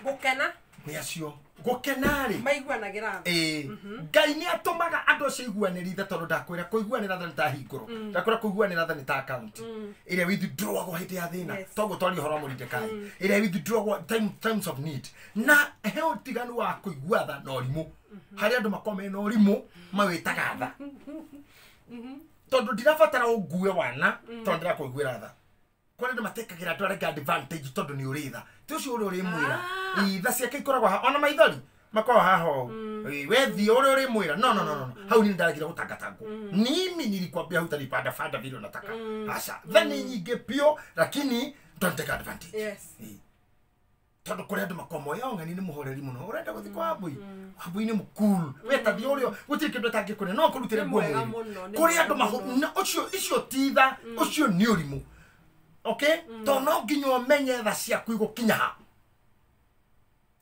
Gũkena. Nĩ acio gũkena-rĩ maiguanagĩra tha. Ĩĩ, Ngai nĩ atũmaga andũ acio iguanĩri tha, tondũ ndakwĩra kũiguanĩra tha nĩ ta hingũro, ndakwĩra kũiguanĩra tha nĩ ta account ĩrĩa withdrawagwo hĩndĩ ya thĩna. Toguo twaria ũhoro wa Moridekai, ĩrĩa withdrawagwo times of need. Na he ũtiganu wa kũigua tha na ũrimũ. Harĩ andũ makoragwo mena ũrimũ mawĩtaga tha, tondũ ndirabatara ũngue wana tondũ ndĩrakũiguĩra tha. Kũrĩ andũ matekagĩra andũ arĩa angĩ advantage tondũ nĩ ũrĩ tha. Ti ũcio ũrĩa ũrĩmwĩra. Ah. Tha ciake ikoragwo ha ona maithori makoragwo haha ũũ. Ĩ, we thiĩ ũrĩa ũrĩmwĩra, no, no, no, no, no. Hau nĩ ndaregire gũtangatangwo. Mimi nilikwambia hutanipanda fanda vile unataka. Aca, tha nĩ nyingĩ biũ, lakini don't take advantage. Ĩ. Tondũ kũrĩ andũ makoragwo moya ng'ani nĩ mũhoreri mũno, ũrenda gũthiĩ kwa Wambui, Wambui nĩ mũkuru, we ta thiĩ ũrĩa gũtirĩ kĩndũ atangĩkũrĩa, no akũrutĩre Nĩ nguo mwega mwĩrĩ. mũno, nĩ Kũrĩ mwega andũ mahu mũno. na ũcio icio ti tha, ũcio nĩ ũrimũ. Okay, tondũ no nginya ũmenye tha ciaku igũkinya ha.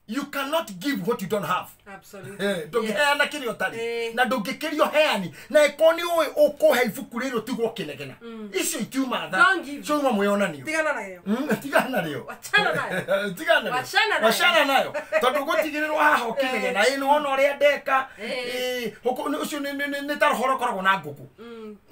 You cannot give what you don't have. Absolutely. Ndũngĩheana kĩrĩa ũtarĩ Eh. na ndũngĩkĩria ũheani, na ĩkorwo nĩ ũĩ ũkũhe ibuku rĩrĩ ũtigwo ũkĩnegena, icio itiuma tha. Don't give. Ciauma mwĩonanio. Tigana nayo. Tigana narĩo. Wachana nayo. Tigana narĩo. Wachana nayo. Wachana nayo, tondũ gũtigĩrĩrwo haha ũkĩnegena, ĩ nĩ wona ũrĩa ndeka. Eh. Ĩ, ũcio nĩ ta rũhoro ũkoragwo na ngũkũ.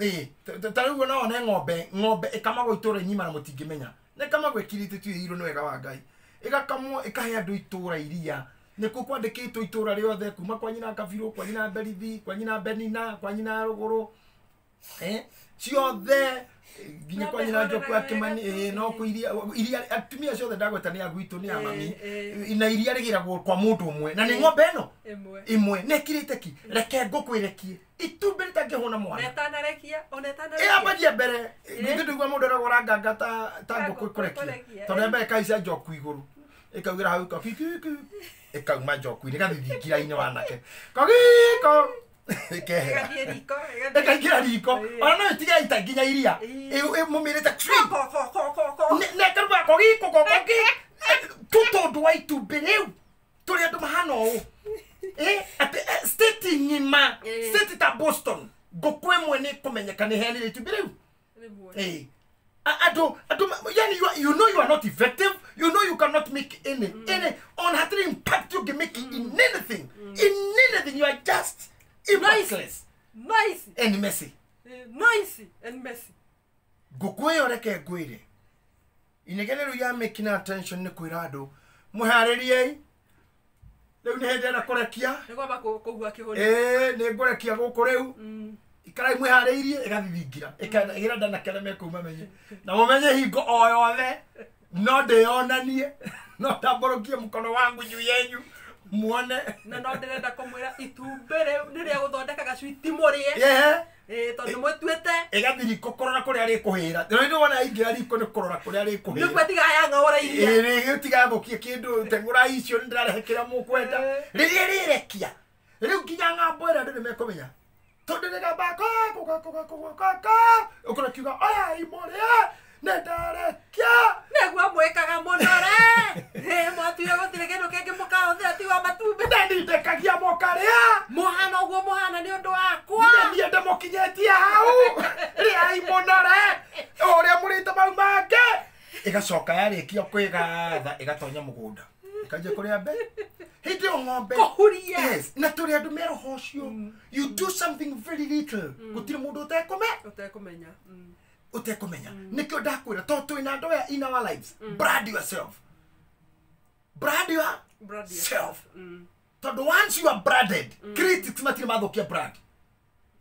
Ĩ, ta rĩu no one ng'ombe, ng'ombe ĩkamagwo itũũra ng'ima na mũtingĩmenya nĩ ĩkamagwo ĩkirĩte tu ĩirwo nĩ wega wa Ngai, ĩgakamwo ĩkahe andũ itũũra iria nĩkuo kwandĩkĩtwo itũũra rĩothe, kuma kwa nyina Kabirũ, kwa nyina Berithi, kwa nyina Benina, kwa nyina Rũgũrũ, ciothe, nginya kwa nyina Njoku ya Kĩmani. No kũ iria atumia ciothe ndagweta nĩ a gwitũ, nĩ a mami. Eh. Na iria rĩgĩragwo kwa mũndũ ũmwe na nĩ ng'ombe ĩno Ĩmwe. ĩmwe nĩ ĩkirĩte ki. Reke ngũkũ ĩrekie itumbĩ rĩtangĩhũna mwana. Na ĩtanarekia, ona ĩtanarekia. Ĩyambagia mbere. Ningĩ ndũigua mũndũ eragwo ũranganga ta Ta ngũkũ ngũkũ ĩkũrekia, ĩkũrekia, tondũ yambaga ĩkaica njoku igũrũ, ĩkaugĩra hau kakikiki, ĩkauma njoku-inĩ, ĩgathiĩ thingira-inĩ wanake kagiko, ĩkehera. Ĩgathiĩ riko, ĩgathiĩ- Ĩkaingĩra riko. Ona no ĩtige ita nginya iria mũmĩrĩte. Ko, ko, ko, ko, ko. Na ĩkaruga kogiko kokoki tu tondũ wa itumbĩ rĩu. Tũrĩ andũ mahana ũũ. Atĩ state ng'ima, state ta Boston, ngũkũ ĩmwe nĩ ĩkũmenyeka nĩ heanire itumbĩ rĩu. Rĩmwe. Andũ yani you know you are not effective, you know you cannot make any on hatirĩ impact you can make in anything, in anything. You are just impactless. Noisy. And messy. Noisy and messy. Ngũkũ ĩyo reke ngwĩre, inegene rĩu ya making attention nĩ kwĩra andũ mwĩharĩriei, rĩu nĩ hĩndĩ ĩrĩa kũrekia. Nĩ kwamba kũhua kĩhũni. Ĩĩ, nĩ ngũrekia gũkũ rĩu, ikarai mwĩharĩirie. Ĩgathithingira ĩkĩra ndanake arĩa mekũu mamenye na mũmenye hingo o yothe no ndĩyonanie, no ndambũrũkie mũkono wangu juu yenyu muone. Na no ndĩrenda kũmwĩra itumbĩ rĩu nĩ rĩa gũthondeka gacui, ti mũrĩe. Yehe. Ĩ, tondũ mũtuĩte. Ĩgathiĩ riko kũrora kũrĩa rĩkũhĩra. Rĩu wona aingĩra riko nĩ kũrora kũrĩa rĩkũhĩra. Nĩguo tigayang'aũra iria. Ĩrĩ tigathũkie kĩndũ, teng'ũra icio nĩ ndĩrarehe kĩrĩa mũkwenda. Rĩrĩa rĩrekia rĩu nginya ng'ambo ĩrĩa andũ nĩ mekũmenya, tondũ rĩgamba ũkorwo kiuga oya imũrĩe, nĩ ndarekia. Nĩguo mwĩkaga mũno re. Ĩ, mwatuire gũtirĩ kĩndũ kĩngĩ mũkahũthĩra tiga matumbĩ. Na nindekagia mũkarĩa. Mũhana ũguo mũhana nĩ ũndũ wakwa. Na niĩ ndĩmũkinyĩtie hau, rĩai mũno re ũrĩa mũrĩte mau mangĩ. Ĩgacoka yarĩkia kwĩgatha ĩgatonya mũgũnda, ĩkanjia kũrĩa mbe hĩndĩ ĩyo ng'ombe. Kũhuria. Yes, na tũrĩ andũ me roho ũcio. You do something very little, gũtirĩ mũndũ ũtekũme Ũtekũmenya. Ũtekũmenya. Nĩkĩo ndakwĩra tondũ twĩna andũ aya in our lives, brand yourself, brand Brand yourself, tondũ once you are branded, critics matirĩ mathũkia brand.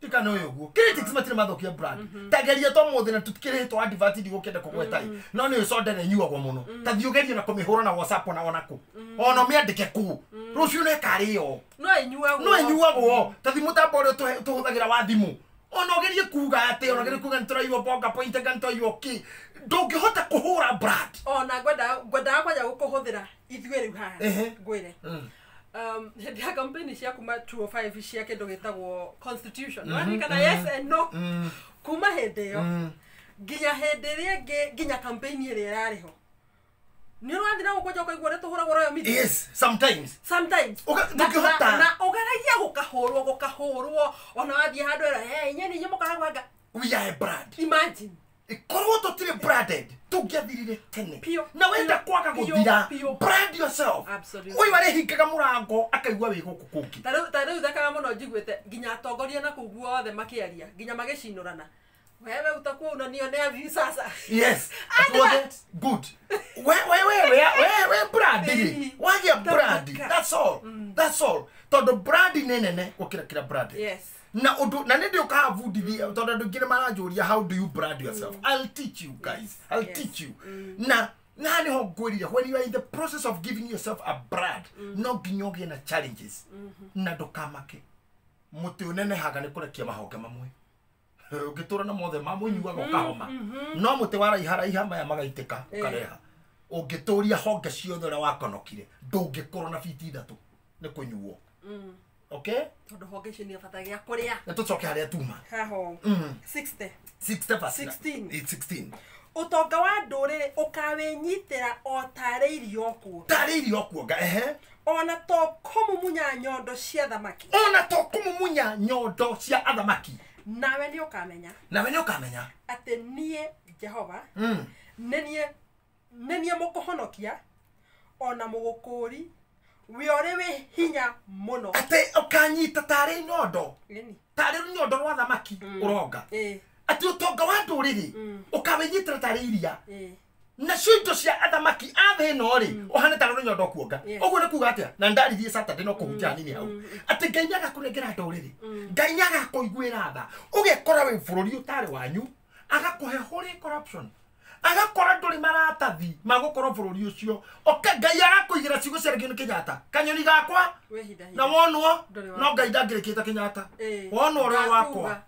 Tikana ũyũ ũguo, critics matirĩ mathũkia brand. Tageria to mũthĩ na tũtikĩrĩtwo advert, ndigũkĩenda kũgweta ĩ, no nĩ soda nĩ ĩnyuagwo mũno. Ta thiĩ ũgerie na kũmĩhũra na WhatsApp, ona kũ ona ũmĩandĩke kũ, rũciũ no ĩkarĩo. No ĩnyuagwo. No ĩnyuagwo. Ta thi mũtambo ũrĩa tũhũthagĩra wa thimũ, ona ũgerie kuga atĩ, ona ũgerie kuga nĩtũraiywo bonga point nga nĩtwaiywo kĩ, ndũngĩhota kũhũra brand. Ona ngwendaga kwanja gũkũhũthĩra ithuĩ rĩu haha. Ngwĩre, hĩndĩ ya campaign cia kuma 205 cia kĩndũ gĩtagwo constitution, waririkana yes and no, kuma hĩndĩ ĩyo nginya hĩndĩ ĩrĩa ĩngĩ, nginya campaign ĩrĩa ĩrarĩ ho, nĩ ũrathiĩ na gũkũ nja ũkaigua ũrĩa tũhũragwo royal media. Yes, sometimes. Sometimes. Ndũngĩhota. Na ũgeragia gũkahũrwo gũkahũrwo, ona wathiĩ handũ ĩra hey, inyuĩ nĩ inyuĩ mũkoragwo anga. We are a brand. Imagine. Ikorwo tutire branded tungĩathirire tene na wenda kwaga gũthira brand yourself. Ũyũ arehingaga mũrango akaigua wĩ gũkũ kũngĩ. Ta rĩu thekaga mũno njiguĩte nginya atongoria na kũu guothe makĩaria nginya magĩcinũrana. Wewe utakuwa unanionea view sasa. Yes. Good. We brand ri. Wagia brand. That's all. That's all. Tondu brand nĩ nene gũkĩra kĩrĩa brand. Yes. Na undu na nĩ ndĩũkabundithia tondu andũ aingĩ nĩmaranjũria how do you brand yourself. I'll teach you guys. I'll teach you. Na nĩho ngwĩrire when you are in the process of giving yourself a brand no nginya ũgĩe na challenges. Na ndũkamake. Mũtĩ ũnenehaga nĩ kũrekia mahonge mamwe. Ũngĩtũra na mothe mamũnyuaga ũkahoma. No mũtĩ waraiharaiha maya magaitĩka ũkareha. Ũngĩtũria honge ciothe ũrĩa wakonokire ndũngĩkũrwo na biti 3 nĩ kũnyuo. Okay? Tondu honge icio nĩ bata gĩa kũrĩa. Na tũcoke harĩa tuma. Haho. 60. 60 verse 16. 16. Ũtonga wa ndũrĩrĩ ũkawĩnyitĩra o tarĩ irio kuonga. Tarĩ irio kuonga, ehe. Ona to kũmumunya nyondo cia thamaki. Ona to kũmumunya nyondo cia athamaki. Nawe nĩ ũkamenya. Nawe nĩ ũkamenya. Atĩ niĩ Jehova. Nĩ niĩ mũkũhonokia ona mũgũkũũri wĩ ũrĩ wĩ hinya mũno. Atĩ ũkanyita tarĩ nyondo. Tarĩ nyondo rwa thamaki ũronga. Atĩ ũtonga wa ndũrĩrĩ ũkawĩnyitĩra tarĩ iria. Nacio indo cia athamaki a thĩ ĩno rĩ ũhane tarĩ rũnyondo kuonga. Ũguo nĩ kuga atĩa? Na ndaririe Saturday no kũhutia hanini hau. Atĩ Ngai nĩagakũnengera ndũrĩrĩ. Ngai nĩagakũiguĩra tha. Ũgekora wĩ bũrũri ũtarĩ wanyu agakũhe holy corruption. Agakora ndũrĩ maratathi magũkorwo bũrũri ũcio. Oke Ngai agakũigĩra ciugo cia Gĩkũyũ Kenyatta. Kanyoni gakwa na wonwo no Ngai ndangĩrĩkĩte Kenyatta. Wonwo ũrĩa wakwa.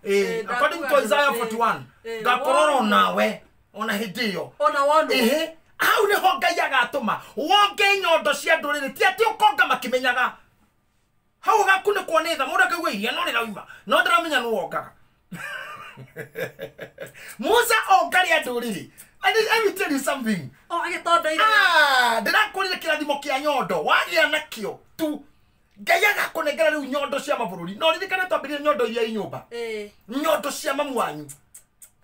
According to Isaiah 41 ngakorwo nawe ona hĩndĩ ĩyo. Ona wonwo. Ehe. Hau nĩho Ngai agatũma wonge nyondo cia ndũrĩrĩ ti atĩ ũkonga makĩmenyaga. Hau ũgakunĩkwo nĩ tha mũndũ akaigua iria no rĩrauma no ndĩramenya nũ wongaga. Musa ongaria ndũrĩrĩ. Let me tell you something. Oh, agĩtondoire. Ndĩrakũrire kĩrathimo kĩa nyondo wagĩa nakĩo tu. Ngai agakũnengera rĩu nyondo cia mabũrũri. No ririkane twambĩrĩrie nyondo iria i nyũmba. Nyondo cia mamu wanyu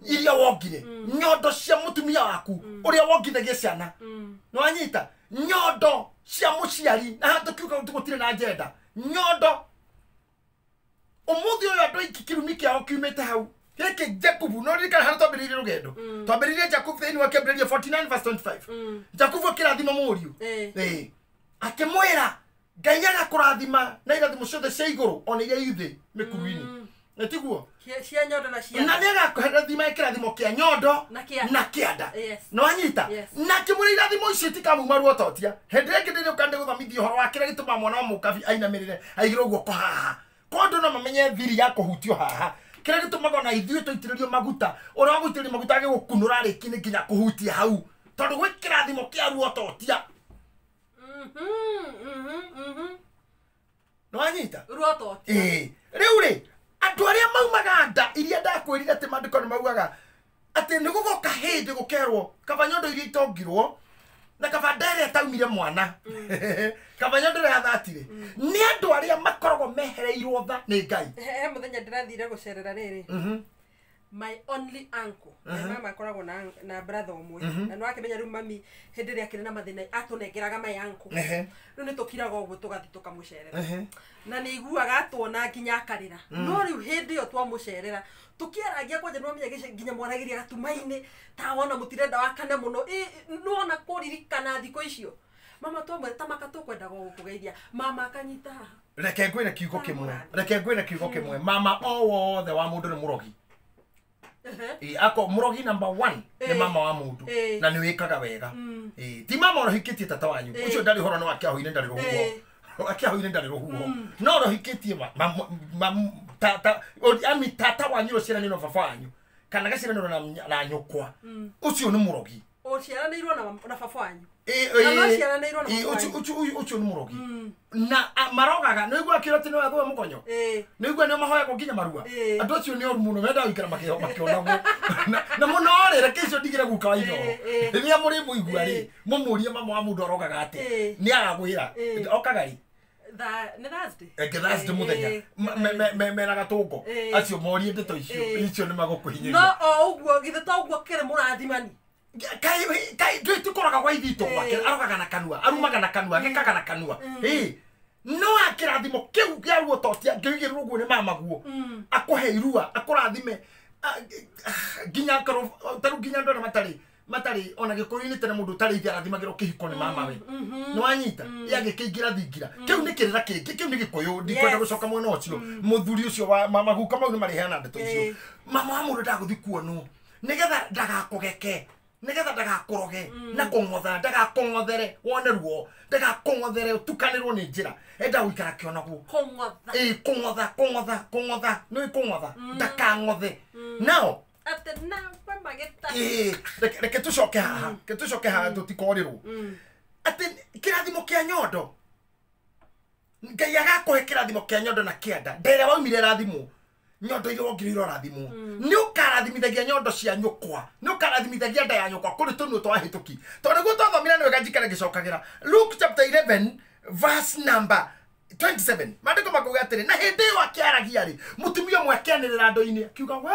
iria wongire. Nyondo cia mũtumia waku ũrĩa wongithagia ciana. Nĩwanyita? Nyondo cia mũciari na haha tũkiuga gũtirĩ na njenda. Nyondo ũmũthĩ ũyũ andũ aingĩ kĩrumi kĩao kiumĩte hau. Gĩkĩ Jakubu no ririkana harĩa twambĩrĩirie rũgendo. Twambĩrĩirie Jakubu thĩinĩ wa kĩambĩrĩria 49 verse 25. Jakubu akĩrathima mũriũ. Akĩmwĩra Ngai agakũrathima na irathimo ciothe cia igũrũ ona iria i thĩ mĩkuru-inĩ. Nĩ tiguo? Cia nyondo na cia. Na nĩagakũrathima kĩrathimo kĩa nyondo na kĩanda. Nĩwanyita? Na akĩmwĩra irathimo icio itikamuma ruototia. Hĩndĩ ĩrĩa ĩngĩ ndĩrĩũka ndĩgũthomithia ũhoro wa kĩrĩa gĩtũmaga mwana wa mũkabi ainamĩrĩre aigĩrwo guoko haha. Kwa andũ no mamenye thiri ya kũhutio haha. Kĩrĩa gĩtũmaga ona ithuĩ tũitĩrĩrio maguta ũrĩa wa gũitĩrĩrio maguta agĩgũkunũra rĩngĩ nĩ nginya kũhutia hau tondũ gwĩ kĩrathimo kĩa ruototia. Nĩwanyita? Ruototia. Rĩu rĩ andũ arĩa maumaga nda iria ndakwĩrire atĩ maandĩko nĩ maugaga atĩ nĩ gũgoka hĩndĩ gũkerwo kaba nyondo iria itongirwo na kaba nda ĩrĩa ĩtaumire mwana kaba nyondo ĩrĩa yathatire nĩ andũ arĩa makoragwo mehereirwo tha nĩ Ngai. He mũthenya ndĩrathire gũcerera rĩrĩ my only uncle na mama akoragwo na brother ũmwe na nĩ wakĩmenya rĩu mami hĩndĩ ĩrĩa akĩrĩ na mathĩna atũnengeraga my uncle rĩu nĩ tũkiraga ũguo tũgathiĩ tũkamũcerera na nĩ iguaga atuona nginya akarĩra no rĩu hĩndĩ ĩyo twamũcerera tũkĩaragia kwanja nĩ wamenya nginya mwaragĩria gatumainĩ ta wona mũtirenda wakane mũno nĩwona kũririkana thikũ icio mama twamwĩra ta maka tũkwendaga gũkũgeithia mama akanyita haha. Reke ngwĩre kiugo kĩmwe. Reke ngwĩre kiugo kĩmwe. Mama o wothe wa mũndũ nĩ mũrogi. Ako mũrogi number 1 nĩ mama wa mũndũ na nĩ wĩkaga wega. Ti mama ũrohikĩtie tata wanyu ũcio ndarĩ ũhoro no akĩahũire ndarĩ rũhuho. Akĩahũire ndarĩ rũhuho. No ũrohikĩtie tata ami tata wanyu ũciaranĩirwo na baba wanyu kana gaciaranĩirwo na nyũkwa ũcio nĩ mũrogi. Ũciaranĩirwo na baba wanyu. Ũcio nĩ mũrogi. Na marogaga nĩ ũigua akĩrwo atĩ nĩ wathũa mũkonyo. Nĩ ũigua nĩo mahoyagwo nginya marua. Andũ acio nĩ oru mũno mendaga gũikara makĩonagwo. Na mũno rĩ reke icio ndigĩre guka wa Inooro. Rĩrĩa mũrĩmũigua rĩ mũmũrie mama wa mũndũ arogaga atĩa nĩ agagwĩra okaga rĩ. Nĩ Thursday. Enge Thursday mũthenya mena gatũngo acio morie ndeto icio icio nĩ magũkũhinyĩria. No o ũguo githĩ to ũguo kĩrĩ mũrathimani. Kai kai ndũĩ tũkoraga gwa ithitũ gwake arogaga na kanua arumaga na kanua agĩkaga na kanua. No akĩrathimo kĩu kĩa ruo totia ngĩigĩrĩrwo ũguo nĩ mamaguo akũhe irua akũrathime nginya akorwo tarĩu nginya andũ arĩa matarĩ ona gĩkũyũ-inĩ tene mũndũ ũtarĩ ithe arathimagĩrwo kĩhiko nĩ mamawe. Nĩ wanyita yagĩkĩingĩra thingira kĩu nĩ kĩrĩra kĩngĩ kĩu nĩ gĩkũyũ ndikwenda gũcoka mwena ũcio mũthuri ũcio wa maguka mau nĩ marĩheana ndeto icio. Mama wa mũndũ ndagũthiĩ kuonwo nĩgetha ndagakũgeke nĩgetha ndagakũroge na kũng'otha ndagakũng'othere wone ruo ndagakũng'othere ũtukanĩrwo nĩ njĩra enda gũikara kĩonagwo kũng'otha. Kũng'otha kũng'otha kũng'otha nĩ kũng'otha ndakang'othe nao atĩ nawe magĩta. Reke tũcoke haha reke tũcoke haha tũtikorĩrwo atĩ kĩrathimo kĩa nyondo Ngai agakũhe kĩrathimo kĩa nyondo na kĩanda ndere waumire rathimwo nyondo iria wongereirwo rathimwo nĩ ũkarathimithagia nyondo cia nyũkwa nĩ ũkarathimithagia nda ya nyũkwa kũrĩ tũnua twa hĩtũki tondũ nĩguo twathomire nĩ wega njikare ngĩcokagĩra Luke chapter 11 verse number 27 maandĩko makauga atĩrĩ na hĩndĩ ĩyo akĩaragia rĩ mũtumia ũmwe akĩanĩrĩra andũ-inĩ akiuga we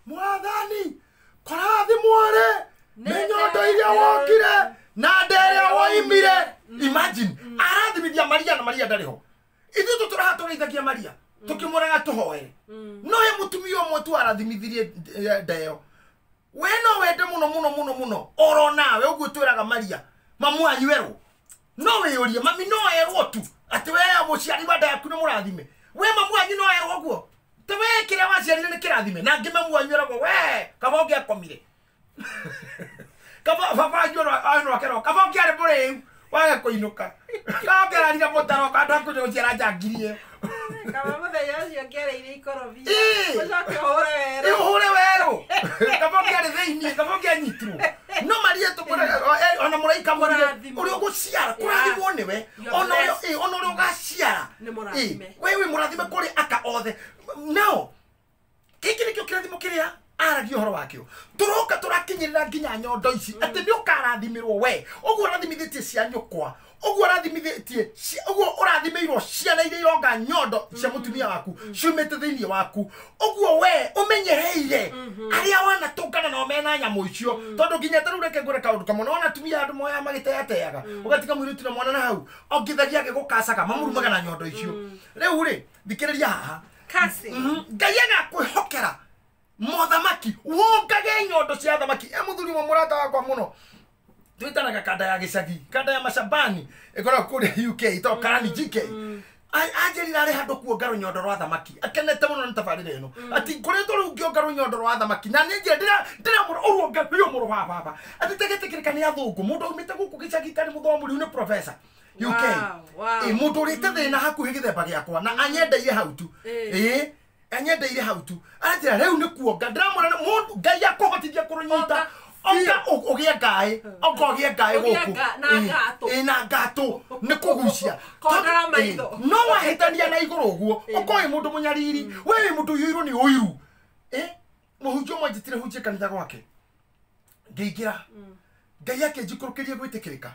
mwathani kũrathimwo rĩ nĩ nyondo iria wokire na nda ĩrĩa woimire. Imagine arathimithia Maria na Maria ndarĩ ho ithuĩ tũtũraha tũgeithagia Maria tukimuraga tuhoere no he mutumia ũmwe tu arathimithirie nda ĩyo we no wende mũno mũno mũno mũno oro nawe ũguo twĩraga Maria mamu wanyu erwo no wĩyũrie mami no erwo tu atĩ we mũciari wa nda yaku nĩ mũrathime we mamu wanyu no erwo ũguo te we kĩrĩa waciarire nĩ kĩrathime na angĩ mamu wanyu eragwo we kaba ũngĩakomire kaba baba wanyu no akerwo kaba ũngĩarĩ mũrĩu wage kũinũka kaba ũngĩararire mũtaro andũ akunyua gũciara njangiri ĩyo. Kaba mũthenya ũcio ũngĩarĩire ikorobia ũcoke ũhũre werũ ũhũre werũ kaba ũngĩarĩ thĩiniĩ kaba ũngĩanyitirwo no Maria tũkwĩraga ona mũraika mũrire ũrĩa ũgũciara kũrathimwo nĩwe ona ũrĩa ũgaciara we wĩ mũrathime kũrĩ aka othe nao gĩkĩ nĩkĩo kĩrathimo kĩrĩa aragia ũhoro wakĩo tũroka tũrakinyĩrĩra nginya nyondo ici atĩ nĩ ũkarathimĩrwo we ũguo ũrathimithĩtie cia nyũkwa ũguo ũrathimithĩtie ũguo ũrathimĩirwo ciana iria ironga nyondo cia mũtumia waku ciumĩte thĩiniĩ waku ũguo we ũmenyereire arĩa wanatũngana nao mena nyamũ icio tondũ nginya ta rĩu reke ngwĩre kaũndũ kamwe nĩwona atumia andũ moyaga magĩteateaga ũgatiga mũirĩtu na mwana na hau ongithagia agĩgũkacaga mamurumaga na nyondo icio rĩu rĩ thikĩrĩria haha Ngai agakwĩhokera mothamaki wongage nyondo cia thamaki e mũthuri wa mũrata wakwa mũno twĩtanaga kanda ya gĩcagi kanda ya macambani ĩkoragwo kũrĩa UK ĩtagwo Karani GK anjĩrire arĩ handũ kuonga rũnyondo rwa thamaki akenete mũno nĩ tabarĩra ĩno ati ngoretwo rĩu ngĩonga rũnyondo rwa thamaki na nĩ njĩra ndĩramũra ũruonga biũ mũrũ wa baba atĩ tegĩtĩkĩrĩka nĩ athũngũ mũndũ aumĩte gũkũ gĩcagi tarĩ mũthomu rĩu nĩ professor UK mũndũ ũrĩte thĩna hakuhĩ gĩthemba gĩakwa na anyendeire hau tu anyendeire hau tu aranjĩra rĩu nĩ kuonga ndĩramwĩra mũndũ Ngai akũhotithia kũrũnyita onga ũgĩe ngaĩ onga ũgĩe ngaĩ gũkũ na ngatũ nĩ kũgucia no wahĩtania na igũrũ ũguo ũkorwo wĩ mũndũ mũnyariri we wĩ mũndũ ũiyũirwo nĩ ũiru mũhunjia ũmwe anjĩtire hunjie kanitha gwake ngĩingĩra Ngai akĩnjikũrũkĩria gwĩtĩkĩrĩka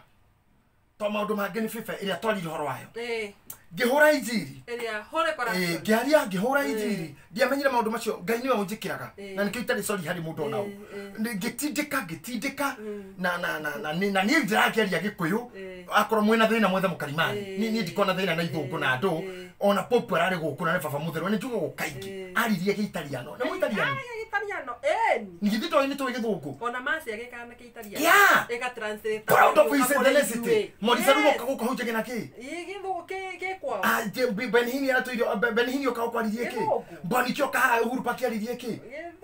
to maũndũ mangĩ nĩ bĩba ĩrĩa twarire ũhoro wayo ngĩhũra injiri ngĩaria ngĩhũra injiri ndiamenyire maũndũ macio Ngai nĩwe ũnjĩkĩraga na nĩkĩo itarĩ sorry harĩ mũndũ ona ũ ngĩtindĩka na niĩ ndĩrakĩaria gĩkũyũ akorwo mwĩna thĩna mwethe mũkarimani niĩ ndikona thĩna na ithũngũ na andũ ona popu ararĩ gũkũ na nĩ baba mũtheru nĩ njugaga kaingĩ aririe gĩitariano nĩ mũitariano githĩ ndoĩ nĩ tũĩ gĩthũngũ ona maci agĩkaga na gĩitariano ĩga translate proud of his ethnicity Morisa rĩu oka gũkũ hau na kĩ gĩthũngũ gĩkwao Benhini aratũirio Benhini oka gũkũ aririe kĩ Mboniki oka haha Uhuru Park aririe kĩ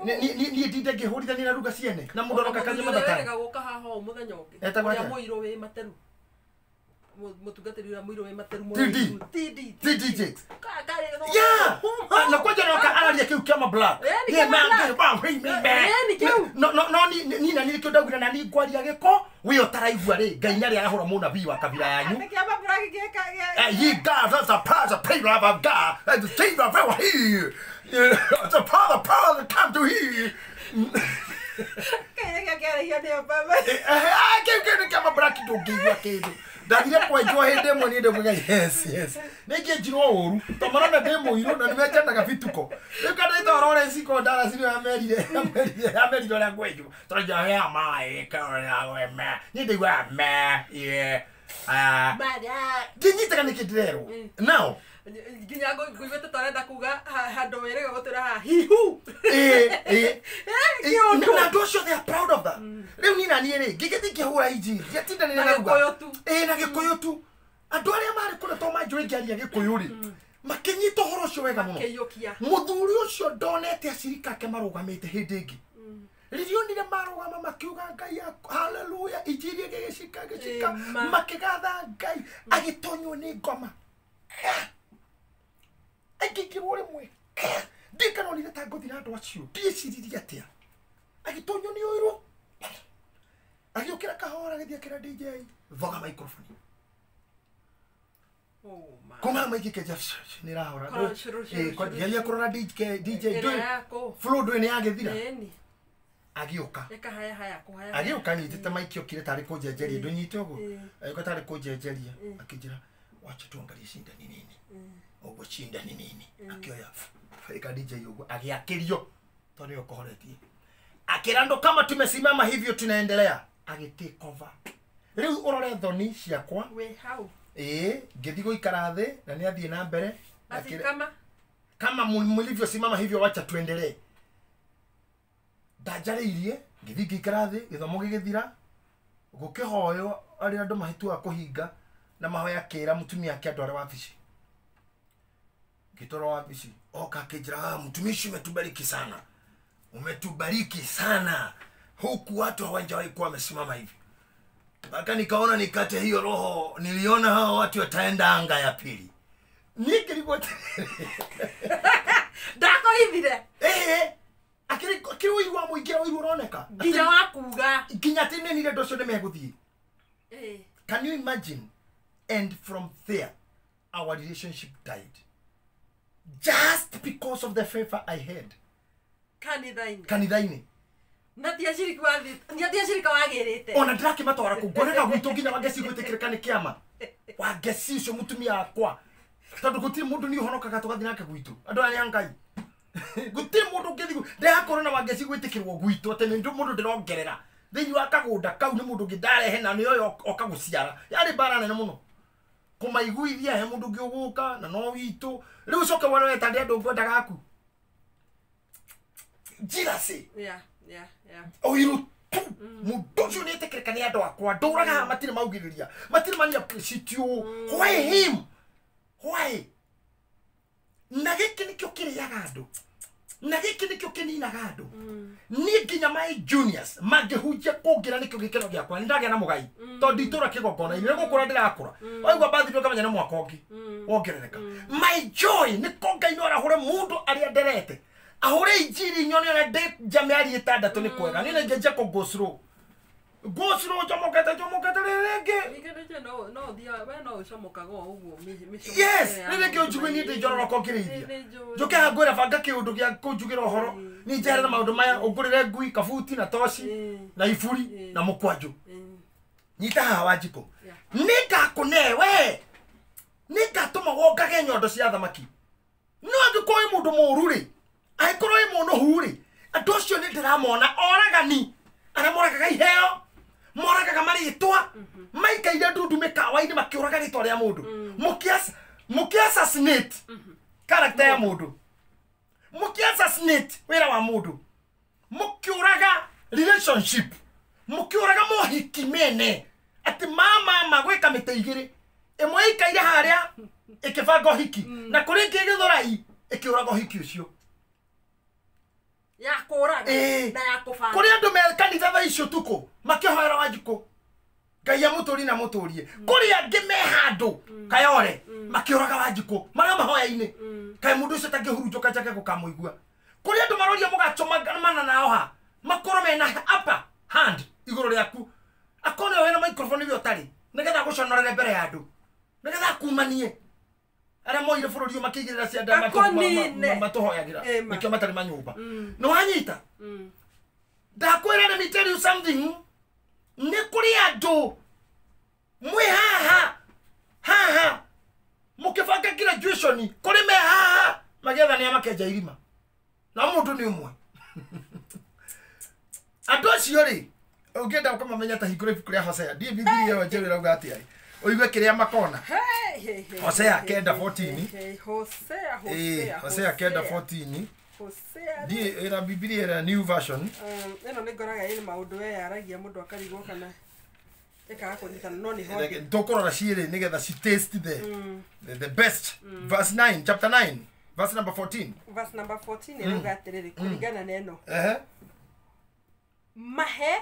niĩ ndinde ngĩhũrithania na ruga ciene na mũndũ aroka kanyua mathatara gũka haha o mũthenya ũngĩ ũrĩa mũirũ wĩ materu mũtungatĩri ũrĩa mũirũ wĩ materu TD Jakes yeah na kwanja roka araria kĩu kĩama black no no ni na nĩkĩo ndaugire na ni ngwaria gĩko we ũtaraigua rĩ Ngai nĩ arahũra mũnabii wa kabira yanyu ye God that's a power the people of God and the team of here the power that come to here. Kĩrĩa kĩarĩhio nĩ Obama. Kĩu kĩndũ kĩa mabraki ndũngĩigua kĩndũ. Ndathire kwenjwo hĩndĩ ĩmwe niĩ ndĩmwĩga yes yes. Nĩngĩenjirwo ũru tondũ marona ndĩ mũirũ na nĩmenjanaga bituko. Rĩu kana ĩta Lawrence Kondarasi nĩwe amerire ũrĩa ngwenjwo. Tondũ njoya maĩ karĩa me. Niĩ ndĩiguaga me ye. Ndinyitaga nĩkĩ ndĩrerwo. Now nginya ngũiguĩte ta ũrenda kuga handũ wĩrĩga gũtwĩra haha hihu. Na andũ acio they are proud of that. Rĩu niĩ na niĩ rĩ ngĩgĩthiĩ ngĩhũra injiri ndiatindanĩire na ruga. Na Gĩkũyũ tu. Andũ arĩa marĩ kũrĩa to manjũĩ ngĩaria Gĩkũyũ rĩ makĩnyita ũhoro ũcio wega mũno. Mũthuri ũcio ndonete acirika ake marũgamĩte hĩndĩ ĩngĩ. Rĩrĩa onire marũgama makiuga Ngai haleluya injiri ĩgĩgĩcika gĩcika makĩgatha Ngai agĩtonywo nĩ ngoma. Agĩkĩrwo rĩmwe ndikanonire ta ngũthira andũ acio ndiĩciririe atĩa agĩtonywo nĩ ũirũ agĩũkĩra kahora agĩthiĩ akĩra DJ thoga microphone. Kuma maiki keja nĩ rahora geria kũrora DJ flow ndũĩ nĩ yagĩthira agĩũka agĩũka nyitĩte maiki okire tarĩ kũnjenjeria ndũnyite ũguo agĩũka tarĩ kũnjenjeria akĩnjĩra wacha tuangalie shinda ni nini ũguo shinda ni nini akĩoya ika DJ ũguo agĩakĩrio tondũ nĩwe ũkohoretie akĩra andũ kama tumesimama hivyo tunaendelea agĩtake over. Rĩu ũrore thoni ciakwa wĩ hau ngĩthiĩ gũikara thĩ na nĩ athiĩ na mbere kama mlivyosimama hivyo wacha tuendelee. Ndanjarĩirie ngĩthiĩ ngĩikara thĩ gĩthomo gĩgĩthira gũkĩhoywo arĩa andũ mahĩtuaga kũhinga na mahoya akĩra mũtumia ake andũ arĩa wabici ngĩtwarwo wabici oka akĩnjĩra mtumishi umetubariki sana umetubariki sana huku watu hawajawahi kuwa wamesimama hivi mpaka nikaona nikate hiyo roho niliona hao watu wataenda anga ya pili nikirigwa ndako hithire akiri ũiru wa mũingĩ ũiru ũroneka nginya wa kuga nginya atĩ nĩ nire andũ acio nĩ megũthiĩ. Can you imagine? And from there our relationship died just because of the favor I had kanitha-inĩ na ti aciriki wagĩrĩte ona ndĩrakĩmatwara kũu ngorega gwitũ nginya Wangeci gwĩtĩkĩrĩka nĩ kĩama Wangeci ũcio mũtumia wakwa tondũ gũtirĩ mũndũ niĩ ũhonokaga tũgathiĩ nake gwitũ andũ aya nĩ a Ngai gũtirĩ mũndũ ũngĩthiĩ ndĩrakorwo na Wangeci gwĩtĩkĩrwo gwitũ atĩ nĩ mũndũ ndĩrongerera thĩinĩ wa kagũnda kau nĩ mũndũ ũngĩ ndarehe na nĩoyo oka gũciara yarĩ mbara nene mũno kũmaiguithia he mũndũ ũngĩ ũgũka na no witũ rĩu ũcoke wone we tarĩ andũ ngwendaga aku jealousy. Yeah. Ũiru tu mũndũ ũcio nĩetĩkĩrĩka nĩ andũ akwa ndũraga haha matirĩ maugĩrĩria matirĩ mani appreciate you why him why na gĩkĩ nĩkĩo kĩrĩaga andũ na gĩkĩ nĩkĩo kĩninaga andũ niĩ nginya my juniors mangĩhunjia kũngĩra nĩkĩo gĩkeno gĩakwa nĩ ndagĩa na mũgai tondũ nditũra kĩgongona-inĩ nĩ gũkũra ndĩrakũra waigua mbathi ndũkamenya nĩ mwaka ũngĩ wongerereka. My joy nĩ ko Ngai no arahũre mũndũ arĩa nderete ahũre injiri nyone ona ndĩ nja mĩeri ĩtandatũ nĩ kwega niĩ nĩngĩnjia kũ go slow go slow njomokete rĩrĩ rĩngĩ yes rĩrĩ rĩngĩ ũnjigue niĩ ndĩ njororoka ũngĩrĩithia njũke haha ngwĩra banga kĩũndũ gĩa kũnjugĩra ũhoro niĩ njeherere maũndũ maya ũngũrĩre ngui kabuti na toci na iburi na mũkwanjũ nyita haha Wanjikũ nĩngakũne we nĩngatũma wongage nyondo cia thamaki no angĩkorwo wĩ mũndũ mũũru rĩ angĩkorwo wĩ mũnũhu rĩ andũ acio nĩ ndĩramona oragani arĩa moragaga iheo moragaga marĩtwa maikaire ndundu mĩkawa-inĩ makĩũraga rĩtwa rĩa mũndũ mũkĩ-assassinate character ya mũndũ mũkĩ-assassinate wĩra wa mũndũ mũkĩũraga relationship mũkĩũraga mohiki mene atĩ mama gwĩka mĩtĩ igĩrĩ ĩmwe ĩikaire harĩa ĩkĩbanga ũhiki na kũrĩ ĩngĩ ĩgĩthũrai ĩkĩũraga ũhiki ũcio ya kũraga na ya kũbanga kũrĩ andũ me kanitha thaa icio ũtukũ makĩhoera Wanjikũ Ngai amũtũrie na amũtũrie kũrĩ angĩ me handũ Kayore makĩũraga Wanjikũ marĩ mahoya-inĩ kaĩ mũndũ ũcio tangĩhurunjũka njake gũkamũigua kũrĩ andũ maroria mũgacũmana nao ha makorwo mena upper hand igũrũ rĩaku akone wĩna microphone we ũtarĩ nĩgetha agũconorere mbere ya andũ nĩgetha akumanie arĩa moire bũrũri ũyũ makĩigĩrĩra cianda matũhoyagĩra nĩkĩo matarĩ manyũmba nĩ wanyita Ndakwĩra, let me tell you something. Nĩ kũrĩ andũ mwĩ haha haha mũkĩbanga graduation, kũrĩ me haha magĩetha nĩa makenja irima na mũndũ nĩ ũmwe. Andũ acio rĩ, ũngĩenda kũmamenya ta hingũra ibuku rĩa Hosea, ndiĩ Bibilia ĩyo njerũ ĩrauga atĩa, ũigue kĩrĩa makona. Hosea 9:14. Hosea. Hosea 9:14. Hosea. Ndiĩ ĩra Bibilia ĩra new version. Ĩno nĩ ngoraga ĩrĩ maũndũ we yaragia mũndũ akarigwo kana ĩkaga kũnyitana, no nĩ ho tũkũrora ciĩrĩ nĩgetha ci taste the best. Verse 9, chapter 9, verse number 14. Verse number 14 ĩrauga atĩrĩrĩ, kũringana na ĩno. Mahe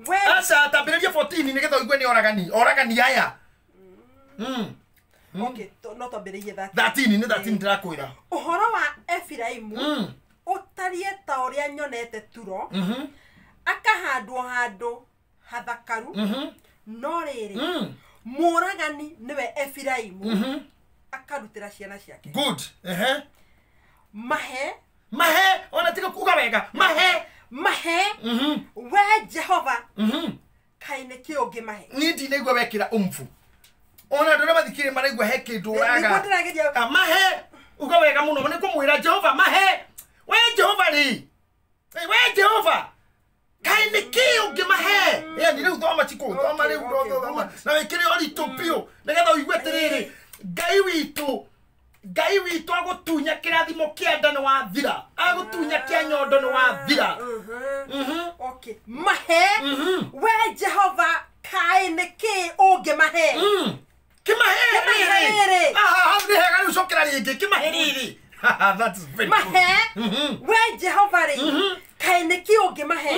we aca tambĩrĩria 14 nĩgetha ũigue nĩ oragani oragani aya. Okay, no twambĩrĩrie 13 nĩ 13 ndĩrakwĩra. Ũhoro wa Efiraimu ũtariĩ ta ũrĩa nyonete Turo, akahandwo handũ hathakaru, no rĩrĩ mũragani nĩwe Efiraimu, akarutĩra ciana ciake. Good. Mahe mahe ona tiga kuga wega mahe mahe we Jehova, kaĩ nĩ kĩ ũngĩmahe? Niĩ ndinaigua wekĩra umfu ona andũ arĩa mathikĩrĩria maraigua he kĩndũ ũraga. Mahe uga wega mũno nĩ kũmwĩra Jehova mahe we Jehova rĩ, we Jehova kaĩ nĩ kĩ ũngĩmahe? Yaani rĩu thoma cikũ thoma rĩu thoma na wĩkĩre ũritũ biũ nĩgetha ũigue atĩrĩrĩ, Ngai witũ Ngai witũ agũtunya kĩrathimo kĩa nda nĩ wathira, agũtunya kĩa nyondo nĩ wathira. Okay. Mahe we Jehova kaĩ nĩ kĩ ũngĩmahe? Kĩmahe rĩrĩ. Aha, nĩ hega rĩu cokera rĩngĩ kĩmahe rĩrĩ. That is very good. Mahe we Jehova rĩ, kaĩ nĩ kĩ ũngĩmahe?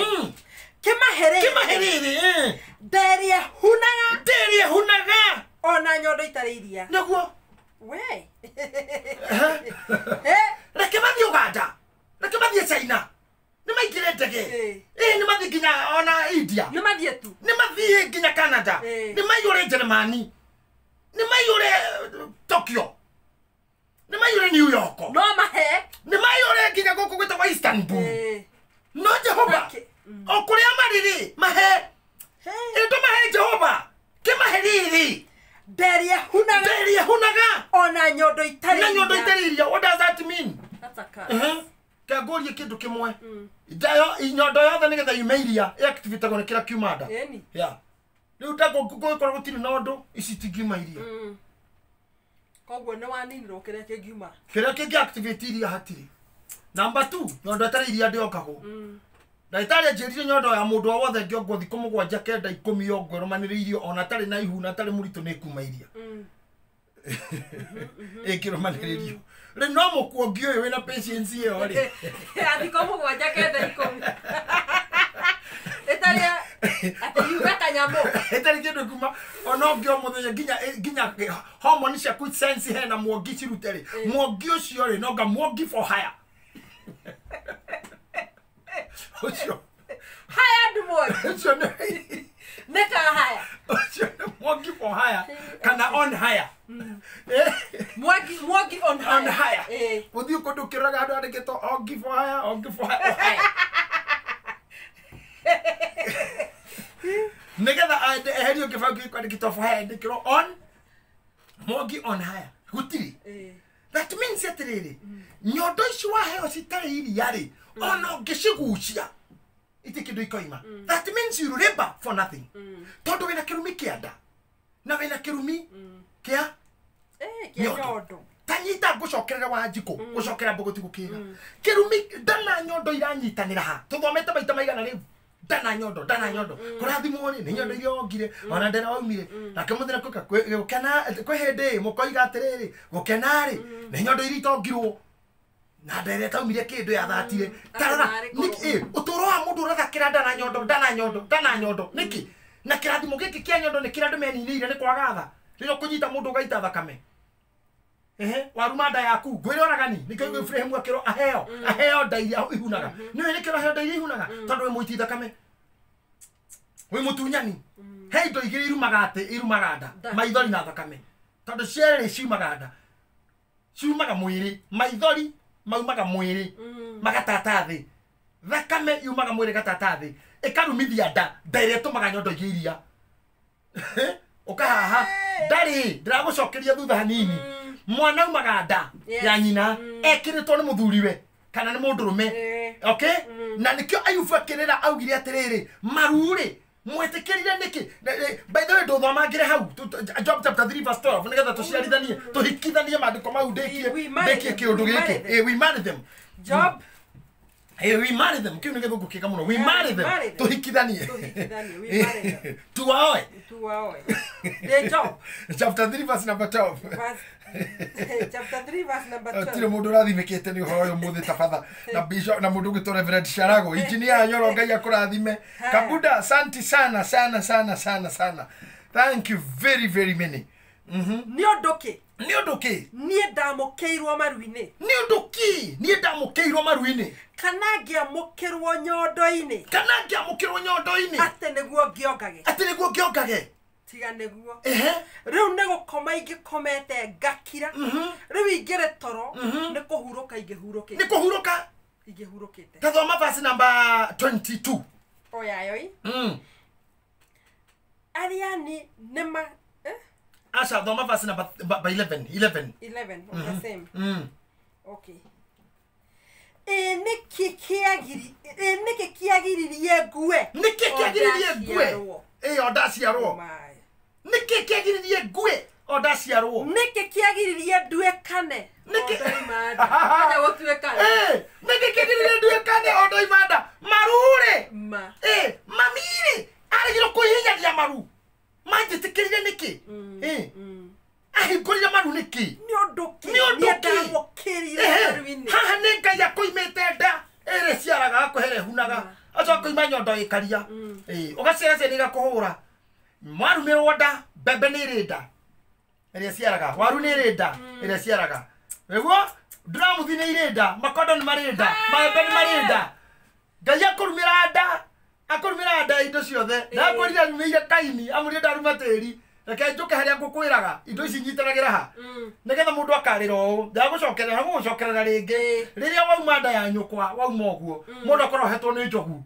Kĩmahe rĩrĩ. Kĩmahe rĩrĩ. Nderie hunaga. Nderie hunaga. Ona nyondo itarĩ iria. Nĩguo. We. Reke mathiĩ Uganda, reke mathiĩ China, nĩ maingĩre ndege, nĩ mathiĩ nginya ona India, nĩ mathiĩ tu, nĩ mathiĩ nginya Canada, nĩ maiyũre Germany, nĩ maiyũre Tokyo, nĩ maiyũre New York, no mahe, nĩ maiyũre nginya gũkũ gwĩtagwo Istanbul. No Jehova, o kũrĩa marĩ rĩ, mahe, ĩndũ mahe Jehova, kĩmahe rĩrĩ. Nderie hunaga. Nderie hunaga. Ona nyondo itarĩ. Na nyondo itarĩ iria. What does that mean? That's a curse. Kangũrie kĩndũ kĩmwe. Nyondo yothe nĩgetha yume iria ĩactivatagwo nĩ kĩrĩa kiuma nda. Yeah. Rĩu ndagũkorwo gũtirĩ na ũndũ, ici itingiuma iria. Koguo nĩ waninirwo kĩrĩa kĩngiuma. Kĩrĩa kĩngĩ activate iria hatirĩ. Number 2, nyondo ĩtarĩ iria ndĩongagwo. Ndagĩtarĩ anjĩrire nyondo ya mũndũ o wothe ĩngĩongwo thikũ 7 9 10 yongwo ĩrũmanĩrĩirio ona atarĩ na ihu na atarĩ mũritũ nĩ ĩkuma iria. Ĩngĩrũmanĩrĩrio. Rĩu no mũkuongi ũyũ wĩna patience ĩyo rĩ. Thikũ 7 9 10. Ĩtarĩ atĩ yuga kanyamũ. Ĩtarĩ kĩndũ kuma ona ũngĩ o mũthenya nginya hormone ciaku sense hena muongi cirute rĩ. Muongi ũcio rĩ no nga muongi for hire. Ũcio haya mwangi. Ũcio nĩ nĩka haya. Ũcio nĩ mwangi for hire kana on hire. Mwangi mwangi on hire. On hire. Ũthiĩ kũndũ ũkĩroraga andũ andĩkĩtwo ongi for hire, ongi for hire. Nĩgetha eherio kĩbaũ kĩu kwandĩkĩtwo for hire andĩkĩrwo on mwangi on hire. Gũtirĩ. That means atĩrĩrĩ, nyondo ici waheo citarĩ iria rĩ, ona ũngĩcigucia iti kĩndũ ikoima. That means you labor for nothing. Tondũ wĩna kĩrumi kĩa nda na wĩna kĩrumi kĩa nyondo. Ta nyita ngũcokerera Wanjikũ, gũcokera Mbũgũ ti gũkĩga. Kĩrumi nda na nyondo iranyitanĩra ha? Tũthomete maita maigana rĩu? Nda na nyondo, nda na nyondo. Kũrathimwo rĩ, nĩ nyondo iria wongire, ona ndera waumire. Nake mũthenya gũkena kwĩ hĩndĩ mũkoiga atĩrĩrĩ, gũkena rĩ, nĩ nyondo iria itongirwo. Na ndere taumire kĩndũ yathatire. Tarara, nĩkĩ ũtũũro wa mũndũ ũrathakĩra nda na nyondo, nda na nyondo, nda na nyondo. Nĩkĩ? Na kĩrathimo gĩkĩ kĩa nyondo nĩ kĩrĩa andũ meninĩire nĩ kwaga tha. Rĩrĩa ũkũnyita mũndũ ũgaita thakame. Waruma nda yaku, ngwĩre oragani, nĩkĩo Ibrahim akĩrwo aheo, aheo nda iria ihunaga. Nĩũĩ nĩkĩo aheo nda iria ihunaga? Tondũ wĩ mũiti thakame. Wĩ mũtunyani. He indo igĩrĩ irumaga atĩ, irumaga nda, maithori na thakame. Tondũ cierĩ ciumaga nda. Ciumaga mwĩrĩ, maithori maumaga mwĩrĩ, magatata thĩ. Thakame yumaga mwĩrĩ gatata thĩ ĩkarumithia nda nda ĩrĩa ĩtũmaga nyondo igĩe iria. Ũkahaha ndarĩ ndĩragũcokeria thutha hanini. Mwana umaga nda ya nyina ekĩrĩtwo nĩ mũthuriwe kana nĩ mũndũrũme. Okay? Na nĩkĩo Ayubu akĩrĩra augire atĩrĩrĩ maru-rĩ mwĩtĩkĩrire nĩkĩ? By the way ndũthomangĩre hau Job chapter 3 verse 12 nĩgetha tũciarithanie tũhikithanie maandĩko mau ndĩkie kĩũndũ gĩkĩ. We marry them. Job we marry them. Kĩu nĩ gĩthũngũ kĩega mũno. We marry them. Tũhikithanie. We marry them. Tuwaoe. Tuwaoe. The Job. Chapter 3 verse number 12. Chapter 3 verse number 12. Tire mundu rathimikite ni uhoro uyu muthi tabatha na bishop na mundu gwitwo Reverend Sharago engineer Nyoro Ngai akurathime. Kabuda asante sana sana sana sana sana. Thank you very very many. Ni undu ki? Ni undu ki? Nie ndamukiirwo maru-ini. Ni undu ki? Nie ndamukiirwo maru-ini. Kana ngiamukirwo nyondo-ini. Kana ngiamukirwo nyondo-ini. Ate niguo ngiongage. Ate niguo ngiongage. Tiga niguo. Riu ni gukoma ingikomete ngakira. Riu ingire toro ni kuhuruka ingihurukite. Ni kuhuruka ingihurukite. Tathoma verse number 22. Oyayoi. Ariani nima Asha thoma verse number 11. 11. 11 of the same. Okay. Niki kiagiririe ngue. Niki kiagiririe ngue. O ndaciarwo. Niki kiagiririe ngue o ndaciarwo. Niki kiagiririe nduĩkane. Niki ndoimanda. Gũtuĩkane. Niki kiagiririe nduĩkane o ndoimanda. Maru-rĩ. Ma. Mami-rĩ aregirwo kwĩhinyania maru. Manjĩtĩkĩrire nĩkĩ? Ahingũrire maru nĩkĩ? Nĩ ũndũ kĩ? Nĩ ndamũkĩrire maru-inĩ. Haha nĩ Ngai akũimĩte nda ĩrĩ ciaraga akũhere hunaga. Acoka koima nyondo ĩkaria. Ũgaciara ciana igakũhũra. Mwarumĩrwo nda mbembe nĩ ĩrĩ nda ĩrĩa ciaraga, waru nĩ ĩrĩ nda ĩrĩa ciaraga. Nĩguo nduramuthi nĩ irĩ nda, makondo nĩ marĩ nda, maembe nĩ marĩ nda. Ngai akũrumĩra nda, akũrumĩra nda indo ciothe. Ndakwĩrire arumĩire Kaini, amũrire ndaruma tĩri. Reke njũke harĩa ngũkwĩraga indo ici nyitanagĩra ha nĩgetha mũndũ akarĩra ũũ ndagũcokerera gũgũcokerera rĩngĩ. Rĩrĩa wauma nda ya nyũkwa wauma ũguo mũndũ akorwo ahetwo nĩ njogu.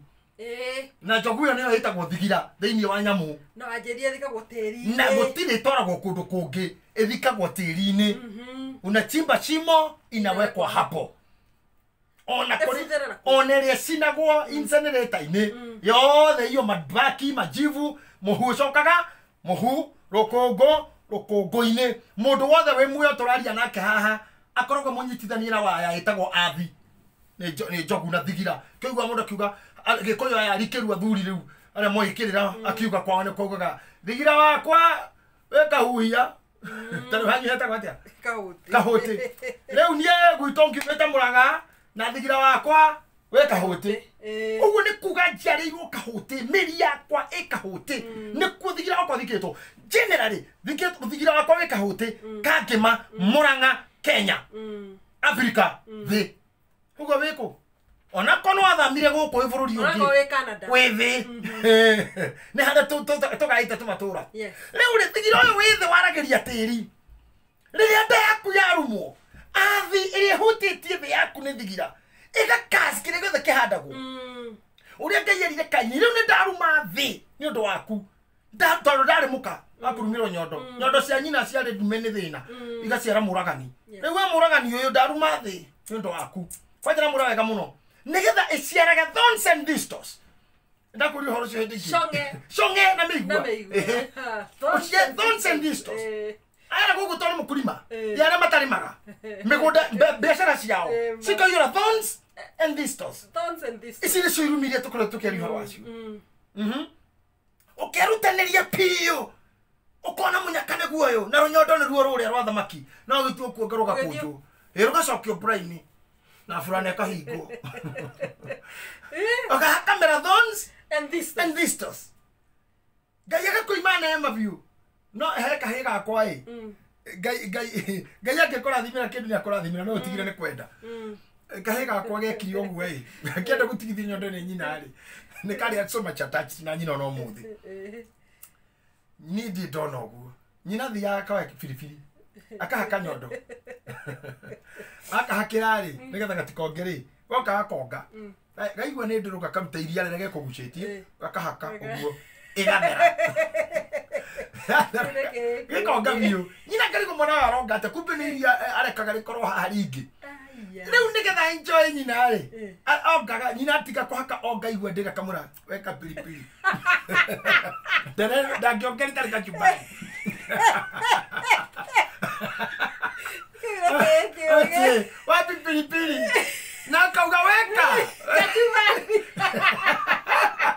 Na njogu ĩyo nĩyo ĩtagwo thigira thĩinĩ wa nyamũ. No anjĩrie ĩthikagwo tĩri-inĩ. Na gũtirĩ ĩtwaragwo kũndũ kũngĩ, ĩthikagwo tĩri-inĩ. Unachimba shimo inawekwa hapo. Ona kũrĩ ona ĩrĩa ĩcinagwo incinerator-inĩ yothe iyo mabaki majivu mũhu ũcokaga mũhu rũkũngũ rũkũngũ-inĩ. Mũndũ wothe wĩ muoyo tũraria nake haha akoragwo mũnyitithanie na waya ĩtagwo athi nĩ njogu na thigira. Kĩigua mũndũ akiuga Gĩkũyũ aya arikĩru athuri rĩu arĩa moĩkĩrĩra akiuga kwao nĩ kwaugaga thigira wakwa wĩ kahuhia. Ta rĩu hanyu hetagwo atĩa? Kahũtĩ. Kahũtĩ. Rĩu niĩ gwitũ ngiumĩte Mũrang'a na thigira wakwa wĩ kahũtĩ. Ũguo nĩ kuga njiarĩirwo kahũtĩ, mĩri yakwa ĩ kahũtĩ. Nĩkuo thigira wakwa thikĩtwo. Generally thigira wakwa wĩ kahũtĩ Kangĩma Mũrang'a Kenya Africa thĩ. Ũguo wĩkũ? Ona kono athamire gũkũ wĩ bũrũri ũngĩ. Ona wĩ Canada. Wĩ thĩ. Nĩ harĩa tũgaĩte tũmatũra. Rĩu rĩ thigira ũyũ wĩ thĩ waragĩria tĩri. Rĩrĩa nda yaku yarumwo athi ĩrĩa ĩhutĩtie thĩ yaku nĩ thigira ĩgakaci kĩrĩa gĩothe kĩhandagwo. Ũrĩa Ngai erire Kaini, rĩu nĩ ndaruma thĩ nĩ ũndũ waku. Tondũ ndarĩ mũka akũrumĩrwo nyondo. Nyondo cia nyina ciarĩ ndume nĩ thĩna igaciara mũragani. Rĩu we mũragani ũyũ ndaruma thĩ nĩ ũndũ waku. Kwanja mũra wega mũno nĩgetha ĩciarage thorns and thistles. Ndakũria ũhoro ũcio hĩndĩ ĩngĩ. Cong'e. Cong'e na mĩigua. Thorns and thistles. Aya gũkũ tondũ mũkulima ya arĩa matarĩmaga mĩgũnda biacara ciao cikaiyũra thorns and thistles. Thorns and thistles. Ici nĩcio irumi iria tũkoretwo tũkĩaria ũhoro wacio. Ũkerutanĩria biũ ũkona mũnyaka nĩguo ũyũ na rũnyondo nĩruo rũrĩa rwa thamaki no gĩtuo kuonga rũgakũnjwo rũgacokio mbura-inĩ na burana ĩkahingwo. Ũkahakamĩra thorns and thistles. And thistles. Ngai agakũima neema biũ. No he kahĩ gakwa ĩ Ngai angĩkũrathimĩra kĩndũ nĩ akũrathimĩra no ũtigire nĩ kwenda. Kahĩ gakwa gekire ũguo ĩ akĩenda gũtigithia nyondo nĩ nyina rĩ nĩ karĩa so much attached na nyina ona ũmũthĩ. Niĩ ndirĩ ndona ũguo. Nyina thiaga akoya biribiri akahaka nyondo akahakĩra rĩ nĩgetha gatikonge rĩ goka gakonga Gaigua nĩ ndũrũ gakaruta iria rĩrĩa gekũgucĩtie gakahaka ũguo ĩgathera. Gĩkonga biũ. Nyina ngarigwo mwana ũyũ aronga atĩa kumbe nĩ iria arekaga rĩkorwo haha rĩingĩ. Rĩu nĩgetha enjoy nyina rĩ ongaga nyina atiga kũhaka onga igua ndĩra kamũra weka pilipili. Ndangĩongerera itarĩ kachumbari. Wapi pilipili? Na akauga weka kachumbari.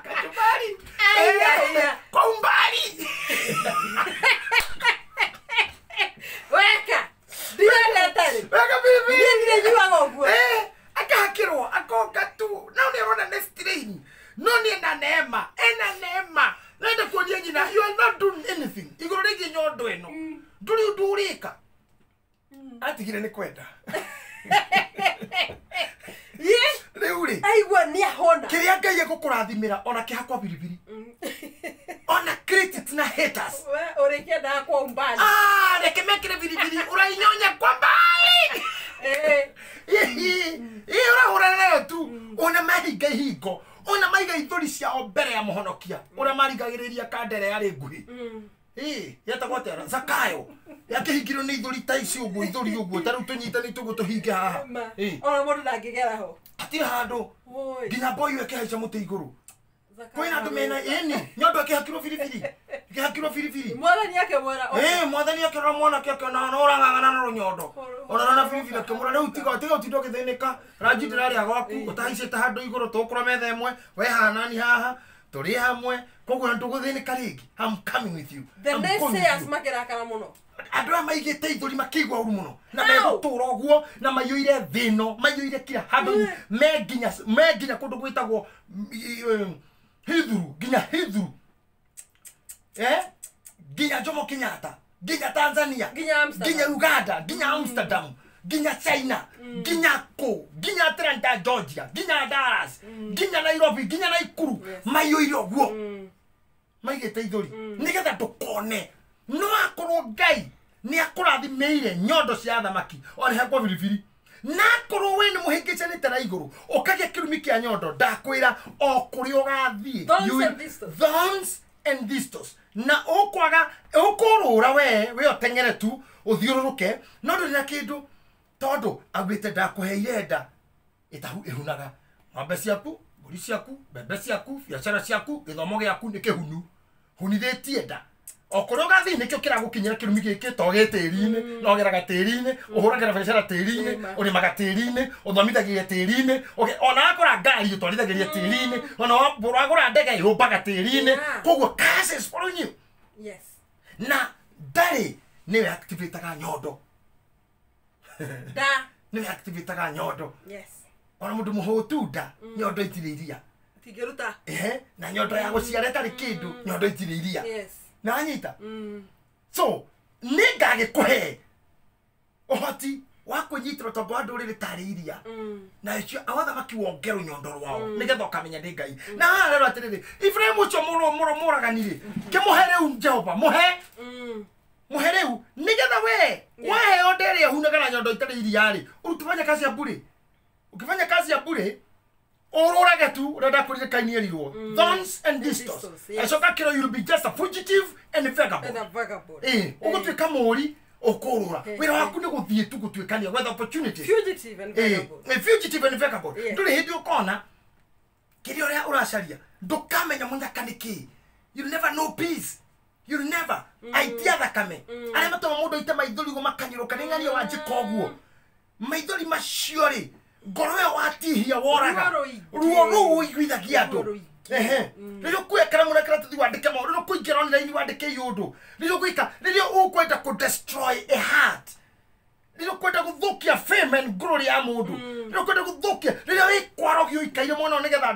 Kachumbari. Kwa umbali. Weka. Weka pilipili. Akahakirwo akonga tu. Na ũrona nĩ strain. No nĩ ena neema. Ena neema. Nenda kuonia nyina you are not doing anything. Igũrũ rĩgiĩ nyondo ĩno. Ndũrĩ ũndũ ũrĩka. Atigire nĩ kwenda. Rĩu rĩ. Aigua nĩ ahona. Kĩrĩa Ngai egũkũrathimĩra ona kĩhakwa biribiri. Ona critics na haters. We ũrĩkĩendaga kwa umbali. Ah, reke mekĩre biribiri ũrainyonya kwa mbali. Ĩ ũrahũrana nayo tu. Ona mahinga ihingo. Ona maiga ithũri ciao mbere ya mũhonokia. Ũrĩa marigagĩrĩria kandere yarĩ nguhĩ. Yetagwo atĩa? Zakayo. Yakĩhingirwo nĩ ithũri ta ici ũguo ithũri ũguo ta rĩu tũnyitanĩte ũguo tũhinge haha. Ona mũndũ ndangĩgera ho. Hatirĩ handũ. Nginya boy ĩkĩhaica mũtĩ igũrũ. Kwĩna andũ mena ĩni nyondo ĩkĩhakirwo biribiri. Ĩkĩhakirwo biribiri. Mwathani akĩmwĩra. Mwathani akĩrora mwanake akĩona no ũrang'ang'ana na rũnyondo. Ona na biribiri akĩmwĩra rĩu tiga tiga ũtinde ũgĩthĩnĩka. Ranji ndĩrarĩa gwaku ũtahaicĩte handũ igũrũ tũgũkũra metha ĩmwe we hanani haha tũrĩ hamwe koguo na ndũgũthĩnĩka rĩngĩ. I'm coming with you. The naysayers makĩrakara mũno. Andũ aya maigĩte ithũri makĩigua ũru mũno na megũtũra ũguo na maiyũire thĩ ĩno maiyũire kila handũ me nginya kũndũ gwĩtagwo Hithuru nginya Hithuru nginya Jomo Kenyatta nginya Tanzania nginya Uganda nginya Amsterdam nginya China nginya kũ nginya Atlanta Georgia nginya Dallas nginya Nairobi nginya Nakuru maiyũire ũguo maigĩte ithũri nĩgetha ndũkone no akorwo Ngai nĩ akũrathimĩire nyondo cia thamaki ona hakwa biribiri na akorwo we nĩ mũhĩngĩcanĩte na igũrũ ũkagĩa kĩrumi kĩa nyondo ndakwĩra o kũrĩa ũgathiĩ thorns and thistles na ũkwaga ũkũrũra we ũteng'ere tu ũthiũrũrũke no ndũrĩ na kĩndũ tondũ augĩte ndakũheire nda ĩhunaga ng'ombe ciaku mbũri ciaku mbembe ciaku biacara ciaku gĩthomo gĩaku nĩ kĩhunu hunithĩtie nda okorwo ũgathiĩ nĩkĩo kĩragũkinyĩra kĩrumi gĩkĩ to gĩ tĩri-inĩ no ũgeraga tĩri-inĩ ũhũragĩra biacara tĩri-inĩ ũrĩmaga tĩri-inĩ ũthomithagĩria tĩri-inĩ ona wagũra ngari ũtwarithagĩria tĩri-inĩ ona wagũra ndege yũmbaga tĩri-inĩ koguo curse is following you. Yes. Na ndarĩ nĩwe activataga nyondo. Nda nĩwe activataga nyondo. Yes. Ona mũndũ mũhũtu nda nyondo itirĩ iria tingĩruta. Na nyondo ya gũciara ĩtarĩ kĩndũ nyondo itirĩ iria. Yes. Na anyita. So nĩ ngagĩkũhe ũhoti wa kwĩnyitĩra ũtonga wa ndũrĩrĩ tarĩ iria na icio athamaki wongerwo nyondo rwao nĩgetha ũkamenya nĩ Ngai. Na haha rero atĩrĩrĩ Ibrahim ũcio mũragani rĩ kĩmũhe rĩu Jehova mũhe mũhe rĩu nĩgetha we waheo nda ĩrĩa ĩhunaga na nyondo itarĩ iria rĩ ũrutufanya kazi ya bure. Ukifanya kazi ya bure ururage tu urenda kũririkania rirwo thorns and thistles. Acoka kĩro you'll be just a fugitive and a vagabond. Ũgũtuĩka mũri ũkũrũra wĩra waku nĩ gũthiĩ tu gũtuĩkania gwetha opportunities. Fugitive and vagabond. Fugitive and vagabond. Ndũrĩ hĩndĩ ũkona kĩrĩa ũrĩa ũracaria ndũkamenya mũnyaka nĩ kĩĩ. You'll never know peace. You'll never aitia thakame arĩa matũma mũndũ aite maithori ũguo makanyũrũka nĩ ng'ania wanjĩka ũguo maithori macio rĩ ngoro ĩyo watihia woraga ruo rũu ũiguithagia andũ. Rĩrĩa ũkuoya karamu na karatathi wandĩke maũndũ rĩrĩa ũkũingĩra online wandĩke iũndũ rĩrĩa ũgwĩka rĩrĩa ũkwenda kũ destroy a heart rĩrĩa ũkwenda gũthũkia fame and glory ya mũndũ rĩrĩa ũkwenda gũthũkia rĩrĩa wĩ kwarogio ũikaire mũno nĩgetha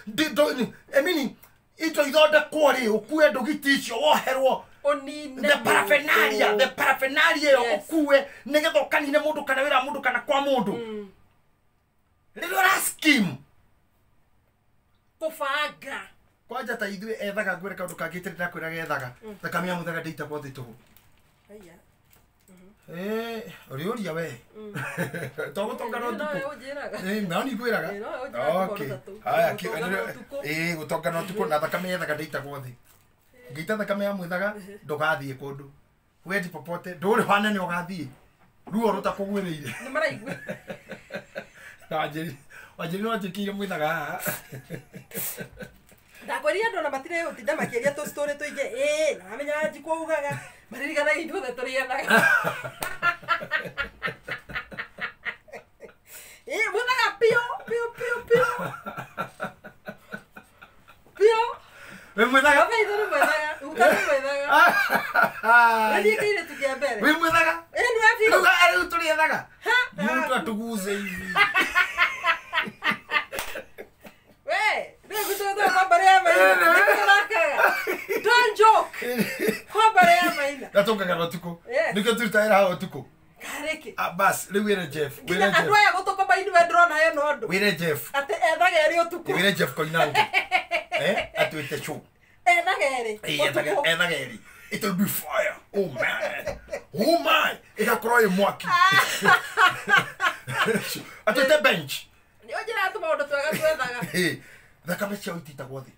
ndindo I mean indo ithondekwo rĩ ũkue ndũgiti icio woherwo the paraphernalia ĩyo ũkue nĩgetha ũkanine mũndũ kana wĩra mũndũ kana kwa mũndũ rĩrĩa ũra scheme kũbanga kwanja ta ithuĩ ethaga ngwĩre kaũndũ kangĩ tĩrĩ ndakwĩraga ethaga thakame ya mũthanga ndĩitagwo thĩ tũhũ. Ũrĩũria we. Togũtonga no No tukũ. ũnjĩraga. No nĩngwĩraga. No ũnjĩraga Okay. tũhoro Haya, gũtonga no ũtukũ. Gũtonga no ũtukũ na thakame yethaga ndĩitagwo thĩ. Ngĩita thakame ya mwĩthaga ndũgathiĩ kũndũ. Wendi popote ndũrĩ hanene ũgathiĩ. Ruo rũtakũgwĩrĩire. Nĩ maraigua. Na Wanjĩri no anjĩkĩire mwĩthaga haha. Ndakwĩrire andũ ona matirĩ gũtinda makĩaria tũ story tũingĩ. Na wamenya Wanjikũ augaga maririkanaga ithuothe tũrĩethaga. Mwĩthaga piũ piũ piũ piũ. Piũ. Wĩ mwĩthaga? Baba itũ nĩ mwethaga. Guka nĩ mwethaga. Nĩ kĩirĩtu kĩa mbere. Wĩ mwĩthaga? Nĩ wa biũ. Rĩu tũrĩethaga. Mũndũ atuguze hivi. We, rĩu gũtũtwo kwa mbarĩ ya Maina. Nĩ tũthakaga. Don't joke. Kwa mbarĩ ya Maina. Gatongaga na ũtukũ. Yes. Nĩkĩo tũrutaga wĩra haha ũtukũ. Karĩkĩ. Bas, rĩu wĩre Jeff. Nginya andũ aya gũtũkoma ithuĩ ndĩrona hena ũndũ. Wĩre Jeff. Atĩ ethaga erĩ ũtukũ. Wĩre Jeff Koinange. Atuĩte show. Ethaga erĩ. Ũtukũ. Ethaga erĩ. It will be fire. Oh man. Oh my. Ĩgakorwo ĩ mwaki. Atuĩte bench. Nĩ ũnjĩraga tũmaũndũ twega twethaga. Thakame ciao ititagwo thĩ.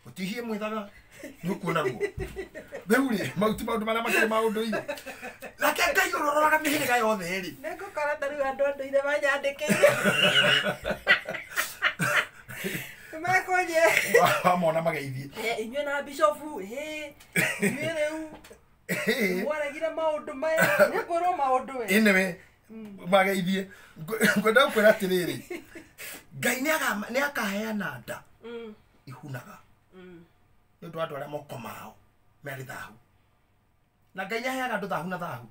Ũtihie mwĩthaga nĩ ũkuona ruo. Rĩu rĩ, mau ti maũndũ marĩa makĩrĩ maũndũ ire. Nake Ngai ũrĩa ũroraga mĩhĩrĩga yothe rĩ. Nĩngũkora ta rĩu andũ andũire manyandĩkĩire. Nĩmekũnye. Wamona mageithie. Inyuĩ na bishofu, inyuĩ rĩu mwaregire maũndũ maya, nĩngwĩrwo maũndũ we. Anyway, mageithie. Ngwenda gũkwĩra atĩrĩrĩ. Ngai nĩakaheana nda ihunaga. Nĩ ũndũ wa andũ arĩa moko mao merĩ thahu. Na Ngai nĩaheaga andũ thahu na thahu.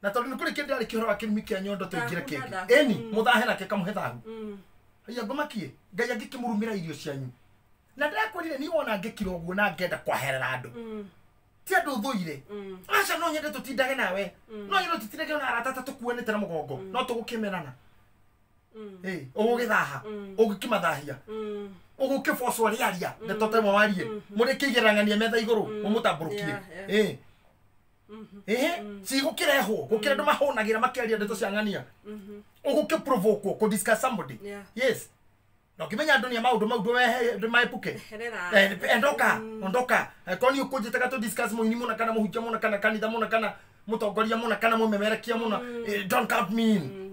Na tondũ nĩ kũrĩ kĩndũ arĩ kĩhoro wa kĩrumi kĩa nyondo tũingĩre kĩngĩ. Ĩni, mũthahe nake kamũhe thahu. Haiya ngũmakie, Ngai angĩkĩmũrumĩra irio cianyu. Na ndĩrakwĩrire niĩ wona ngĩkira ũguo na ngenda kwaherera andũ. Ti andũ thũire. Aca no nyende tũtindage nawe. No nyende tũtindage na arata ta tũkuanĩte na mũgongo. No tũgũkĩmenana. Ũgũgĩthaha. Ũgũkĩmathahia. Ũgũkĩbocwo rĩaria. Ndeto ta ĩmwe warie. Mũrĩkĩigerang'ania metha igũrũ. Mũmũtambũrũkie. Cigũkĩrehwo. Gũkĩra andũ mahũnagĩra makĩaria ndeto cia ng'ania. Ũgũkĩprovokwo kũ discuss somebody. Yes. Na ũkĩmenya andũ nĩ maũndũ mau ndũmaepuke. Endoka, ondoka. Korwo nĩ ũkũnjĩtaga tũ discuss mũini mũna kana mũhunjia mũna kana kanitha mũna kana mũtongoria mũna kana mũmemerekia mũna. Don't count me in.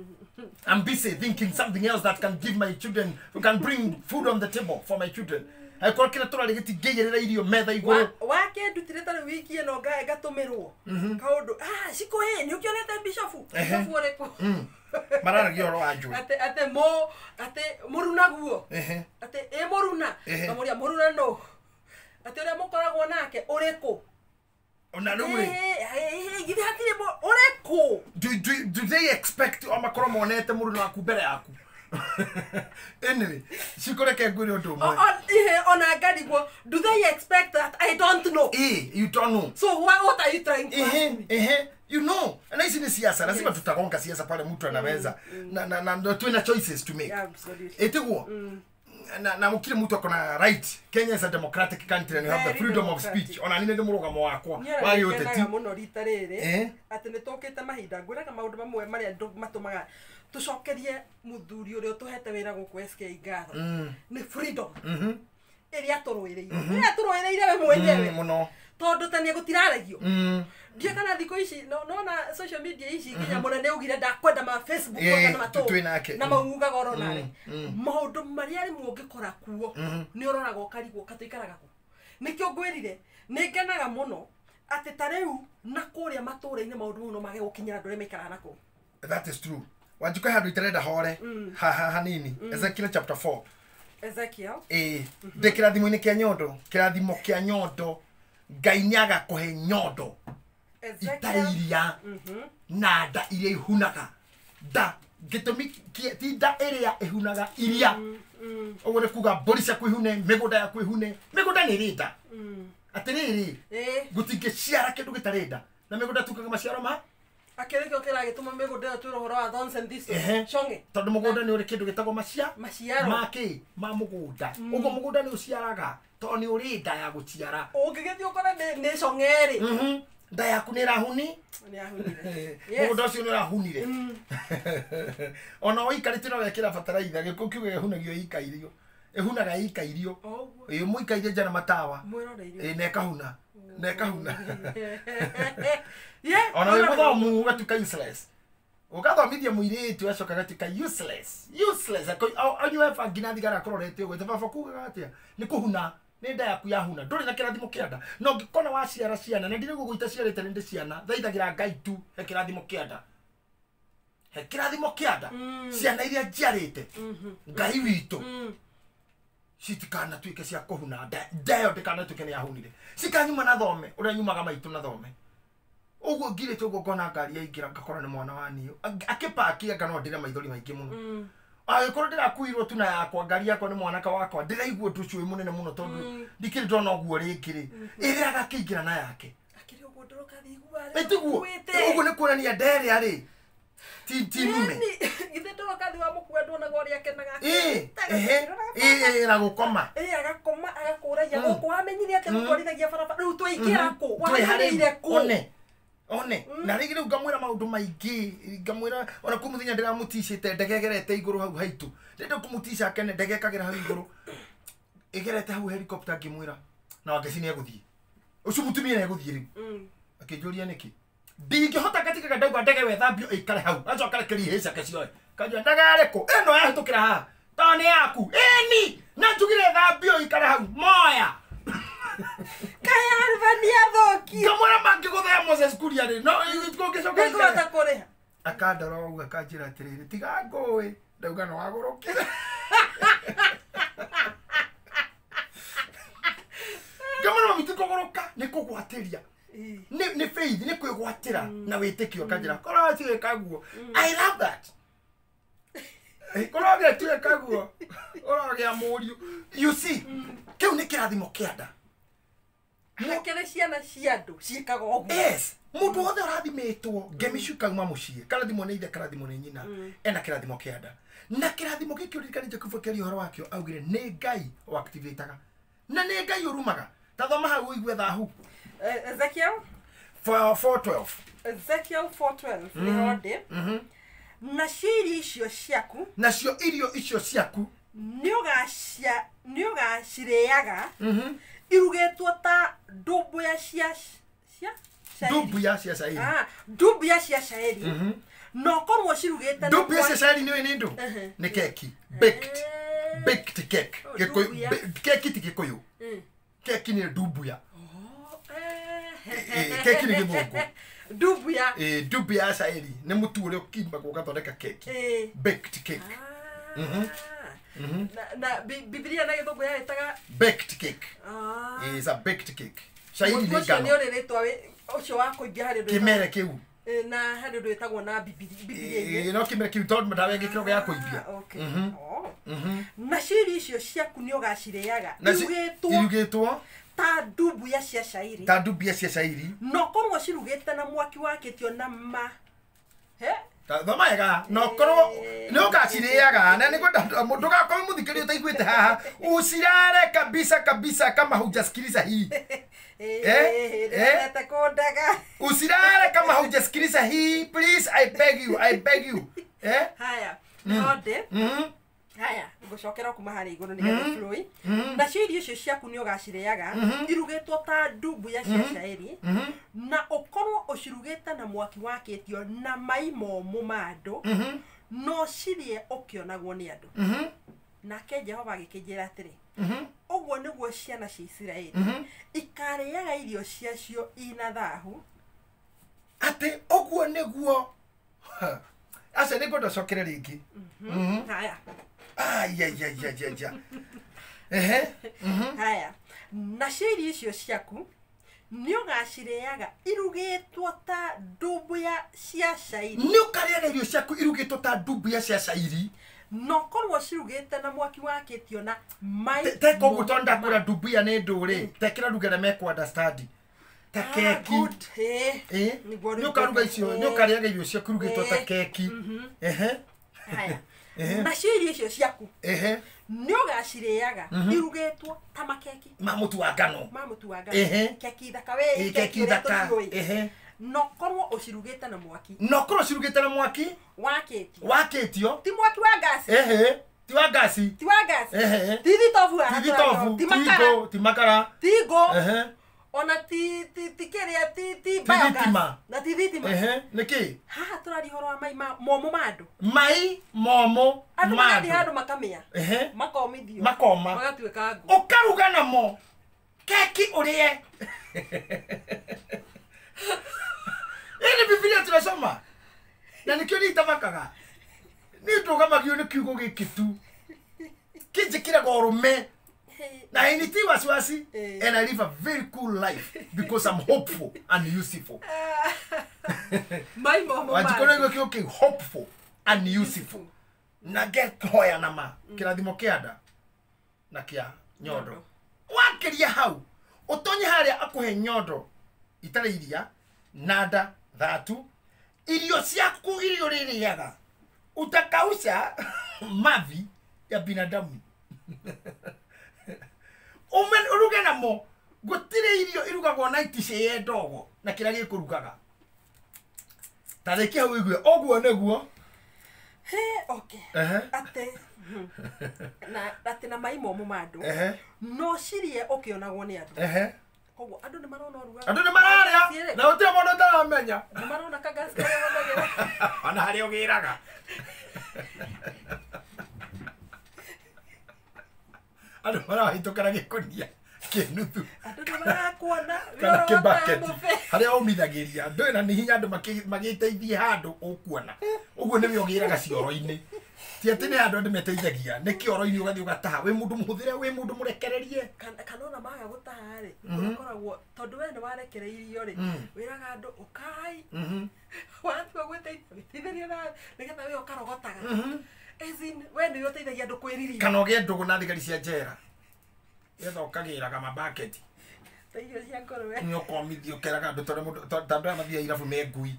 I'm busy thinking something else that can give my children, who can bring food on the table for my children. Angĩkorwo kĩrĩa tũrarĩ gĩtingĩigĩrĩra irio metha igũrũ. Wake ndutire ta rĩu wiki ĩno ngatũmĩrwo kaũndũ. Cikũ nĩ ũkĩonete bishofu? Bishofu ũrĩkũ? Mararagia ũhoro wa njũĩ. Atĩ mũruna guo. Atĩ ĩ mũruna. Ngamũria mũruna nũ? Atĩ ũrĩa mũkoragwo nake ũrĩkũ? Ona rĩu rĩ. Githĩ hatirĩ ũrĩkũ? Do they expect o makorwo monete mũruna waku mbere yaku? Anyway, cikũreke ngwĩre ũndũ ũmwe. Ona ngarigwo, do they expect that I don't know? You don't know. So what are you trying to ask me? You know. Na ici ni siasa, lazima tutagonga siasa pale mtu anaweza. Na tuna choices to make. Yeah, absolutely. Ĩtiguo. Na mukire mtu akona right. Kenya is a democratic country and you have the freedom of speech. Ona nini ndi murugamo wakwa wa gĩũteti. Mũno rita rĩrĩ atĩ nĩ tũkĩte mahinda ngwĩraga maũndũ mamwe marĩa andũ matũmaga tũcokerie mũthuri ũrĩa ũtũhete wĩra gũkũ SK ngatho nĩ freedom ĩrĩa tũrũĩrĩire. Ĩrĩa tũrũĩrĩire we mwenyewe mũno. Tondũ tene gũtiraragio. Ndiũĩ kana thikũ ici nona social media ici nginya mũnene augire ndakwenda ma Facebook kana matũ na maugaga oro nawe. Maũndũ marĩa rĩmwe ũngĩkora kuo nĩ ũroraga ũkarigwo katũikaraga kũ. Nĩkĩo ngwĩrire nĩ ngenaga mũno atĩ ta rĩu na kũrĩa matũũra-inĩ maũndũ mau no mage gũkinyĩra andũ arĩa maikaraga na kũu. That is true. Wanjikũ handũ itarenda hore hanini. Ezekiel chapter 4. Ezekiel. Ndĩ kĩrathimo-inĩ kĩa nyondo, kĩrathimo kĩa nyondo. Ngai nĩagakũhe nyondo itarĩ iria na nda iria ihunaga. Nda gĩtũmi ti nda ĩrĩa ĩhunaga iria. Ũguo nĩ kuga mbũri ciaku ihune, mĩgũnda yaku ihune. Mĩgũnda nĩ ĩrĩ nda. Atĩrĩrĩ, gũtingĩciara kĩndũ gĩtarĩ nda. Na mĩgũnda tukaga maciaro ma akĩrĩkĩo kĩragĩtũma mĩgũnda ĩyo twĩrwo ũhoro wa thorns and thistles. Chonge. Tondũ mũgũnda nĩ ũrĩ kĩndũ gĩtagwo maciaro ma kĩ? Ma mũgũnda. Ũguo mũgũnda nĩ ũciaraga tondũ nĩ ũrĩ nda ya gũciara. Ũngĩgĩthiĩ ũkore nĩ cong'e rĩ. Nda yaku nĩ ĩrahuni. Mũgũnda ũcio nĩ ũrahunire. Ona ũikarĩte no wekĩra bataraitha gĩkũ kiuga gĩhunagio ika irio. Ĩhunaga ika irio. Ĩ mũikaire nja na matawa. Ĩ na ĩkahuna. Na ĩkahuna. Ona wĩ mũthomu ũgatuĩka useless. Ũgathomithia mũirĩtu acoka agatuĩka useless. Useless. Anyue bangi na thigara akũrorete ũguo. Baba kugaga atĩa? Nĩ kũhuna. Nĩ nda yaku yahuna. Ndũrĩ na kĩrathimo kĩa nda. Na ũngĩkona waciara ciana, na ndirĩ gũgũita ciarĩte nĩ ndĩ ciana, thaithagĩra Ngai tu he kĩrathimo kĩa nda. He kĩrathimo kĩa nda. Ciana iria njiarĩte. Ngai witũ. Citikanatuĩke cia kũhuna nda. Nda ĩyo ndĩkanatuĩke nĩ yahunire. Cikanyuma na thome, ũrĩa nyumaga maitũ na thome. Ũguo ngirĩte ũguo ngona ngari yaingĩra ngakora nĩ mwana wa niũ. Akĩpakia ngano ndĩre maithori maingĩ mũno. Angĩkorwo ndĩrakuirwo tu na yakwa ngari yakwa nĩ mwanake wakwa ndĩraigua ũndũ ũcio wĩ mũnene mũno tondũ ndikĩrĩ ndona ũguo rĩngĩ rĩ. Ĩrĩa agakĩingĩra na yake. Akĩrĩ ũguo ndũrokathigua. Ĩtiguo. Ũguo nĩ kuonania nda ĩrĩa rĩ ti nume. Githĩ ndũrokathi wa mũkua nduonaga ũrĩa akenaga. Ĩ na gũkoma. Ĩ agakoma agakũragia gũkũ wamenyire atĩ gũtwarithagia barabara rĩu twaingĩra kũ wamenyire kũ. One. One, na rĩngĩ rĩu ngamwĩra maũndũ maingĩ, ngamwĩra ona kũ mũthenya ndĩramũticĩte ndege ĩgerete igũrũ hau haitũ. Ndĩrenda kũmũtica akene ndege ĩkagera hau igũrũ. Ĩgerete hau helicopter ngĩmwĩra na Wangeci nĩegũthiĩ. Ũcio mũtumia nĩegũthiĩ rĩu. Akĩnjũria nĩkĩ. Ndingĩhota gatigĩka ndauga ndege wethambio ĩikare hau. Acoka rekerie hĩ ciake cioe. Kanjũria ndege ĩrĩkũ? Ĩno yahĩtũkĩra haha. To nĩ yaku. Ĩni! Na njugire thambio ĩikare hau. Moya. Kaya Albania thũki. Ngamwĩra mangĩgũthea Moses Kuria rĩ, no ũngĩcoka Nĩngũhota kũrĩha. Akandora ũguo akanjĩra atĩrĩrĩ, tiga ngũĩ. Ndauga no wagũrũkire. Ngamwĩra mami ti kũgũrũka, nĩ kũgwatĩria. Nĩ faith, nĩ kwĩgwatĩra na wĩtĩkio. Akanjĩra korwo tiwĩka guo. I love that. Korwo gĩtuĩka guo, ũrogĩa mũriũ. You see, kĩu nĩ kĩrathimo kĩa nda. Hakĩrĩ ciana cia andũ ciĩkaga ũguo. Yes, mũndũ wothe ũrathimĩtwo ngemi cikauma mũciĩ, karathimwo nĩ ithe, karathimwo nĩ nyina, ena kĩrathimo kĩa nda. Na kĩrathimo gĩkĩ ũririkane Jakubu akĩaria ũhoro wakĩo augire nĩ Ngai ũactivateaga. Na nĩ Ngai ũrumaga. Ta thoma hau ũigue thahu. Ezekiel 4:12. Ezekiel 4:12 nĩho ndĩ. Nacio irio icio ciaku. Nacio irio icio ciaku. Nĩũgacirĩaga. Irugĩtwo ta ndumbuya cia cairi. Ndumbuya cia cairi. Ndumbuya cia cairi. Na ũkorwo cirugĩte na ndumbuya cia cairi nĩ nĩ ndũ? Nĩ keki. Baked. Baked cake. Keki ti Gĩkũyũ. Keki nĩ ndumbuya. Keki nĩ gĩthũngũ. Ndumbuya. Ndumbuya ya cairi nĩ mũtu ũrĩa ũkimbagwo ũgathondeka keki. Baked cake. Na Biblia na gĩthũngũ yarĩtaga baked cake. It's a baked cake. Cairi nĩ ngano. Nĩ ũrĩ rĩtwa ũcio wa kũimbia harĩ ũndũ. Kĩmere kĩu. Na harĩ ũndũ wĩtagwo na Biblia-inĩ. No kĩmere kĩu tondũ ndawa ĩngĩkĩro gĩa kũimbia. Nacio irio icio ciaku nĩ ũgacirĩaga. Irugĩtwo ta ndumbuya cia cairi. Ta ndumbuya cia cairi. Na ũkorwo cirugĩte na mwaki wakĩtio na ma. Thoma wega na ũkorwo nĩ ũgacirĩaga na nĩngwenda ndũgakorwo mũthikĩrĩria ũtaiguĩte haha ucirare kabisa kabisa kama hujasikiliza hii. Usirare kama hujasikiliza hii, please, I beg you, I beg you. Haya, nĩhonde. Haya, ngũcokera kuma harĩa igũrũ nĩgetha flow. Nacio irio icio ciaku nĩ ũgacirĩaga irugĩtwo ta ndumbuya cia cairi na ũkorwo ũcirugĩte na mwaki wakĩtio na mai momũ ma andũ no cirĩe ũkĩonagwo nĩ andũ. Nake Jehova agĩkĩnjĩra atĩrĩ, ũguo nĩguo ciana cia Isiraeli ikarĩaga irio ciacio ina thahu. Atĩ ũguo nĩguo. Aca nĩngwenda ũcokere rĩngĩ. Haya. Ai. Ehe. Haya. Nacio irio icio ciaku nĩ ũgacirĩaga irugĩtwo ta ndumbuya cia cairi. Nĩ ũkarĩaga irio ciaku irugĩtwo ta ndumbuya cia cairi. Na ũkorwo cirugĩte na mwaki wakĩtio na mai. Teka ũguo tondũ ndakũra ndumbuya nĩ ndũ rĩ, tekĩra ruge na mekũ understand. Ta keki. Nĩ ũkaruga icio, nĩ ũkarĩaga irio ciaku irugĩtwo ta keki. Ehe. Haya. Nacio irio icio ciaku nĩ ũgacirĩaga irugĩtwo ta makeki ma mũtu wa ngano, ma mũtu wa ngano, keki thaka we, keki thaka, no korwo ũcirugĩte na mwaki, no korwo ũcirugĩte na mwaki wakĩtio, wakĩtio, ti mwaki wa ngasi, ti wa ngasi, ti wa ngasi, ti thitobu, ti thitobu, ti makara, ti makara, ti ngũ, ona ti ti kĩrĩa, ti biogas na ti thitima. Nĩkĩ haha tũraria ũhoro wa mai momũ ma andũ, mai momũ andũ ma magathiĩ andũ handũ makamĩa, makomithio, makoma, magatuĩka ngũ, ũkaruga namo keki ũrĩe. Ĩni Biblia tunasoma na nĩkĩo niĩ itamakaga, niĩ ndũgamagio nĩ kiugo gĩkĩ tu kĩnjĩkĩraga ũrũme na initi wasiwasi, and I live a very cool life because I'm hopeful and useful. Mai momo wajikona igwe kio ki hopeful and useful na get hoya na ma kirathimo kia nda na kia nyondo wakiria hau utonye haria akuhe nyondo itari iria na nda thatu irio ciaku irio ririaga utakausha mavi ya binadamu. Umen uruge namo gutire irio irugagwo na iticie ndogo na kira gikurugaga tariki hau igue oguo niguo. He okay ate na ate na mai momo ma andu no cirie ukionagwo ni andu. Koguo andu ni marona urugaga, andu ni mararia na gutire mundu utaramenya, ni marona kagasi karia hũthagĩra ona haria ugiraga. Andũ marahĩtũkĩra gĩkũnia kĩnuthu, andũ nĩ marakuona kana kĩbaketi harĩa ũmithagĩria ndũĩ, na nĩ hinya andũ magĩteithie handũ ũkuona ũguo nĩwe ũgĩraga cioro-inĩ, ti atĩ nĩ handũ andũ meteithagia, nĩ kĩoro-inĩ ũgathiĩ ũgataha, wĩ mũndũ mũhũthĩre, wĩ mũndũ mũrekererie, kana ona maga gũtaha rĩ, ũkoragwo tondũ we nĩ warekereirio rĩ, wĩraga andũ ũkai watua gwĩteithĩria na nĩgetha we ũkarogotaga. As in, we nĩwe ũteithagia andũ kwĩriria, kana ũgĩe ndũgũ na thigari cia njera getha ũkagĩraga mabaketi ta irio cia ngũrwe, nĩ ũkomithio ũkeraga andũ tondũ mũndũ ta andũ aya mathiaga irabu me ngui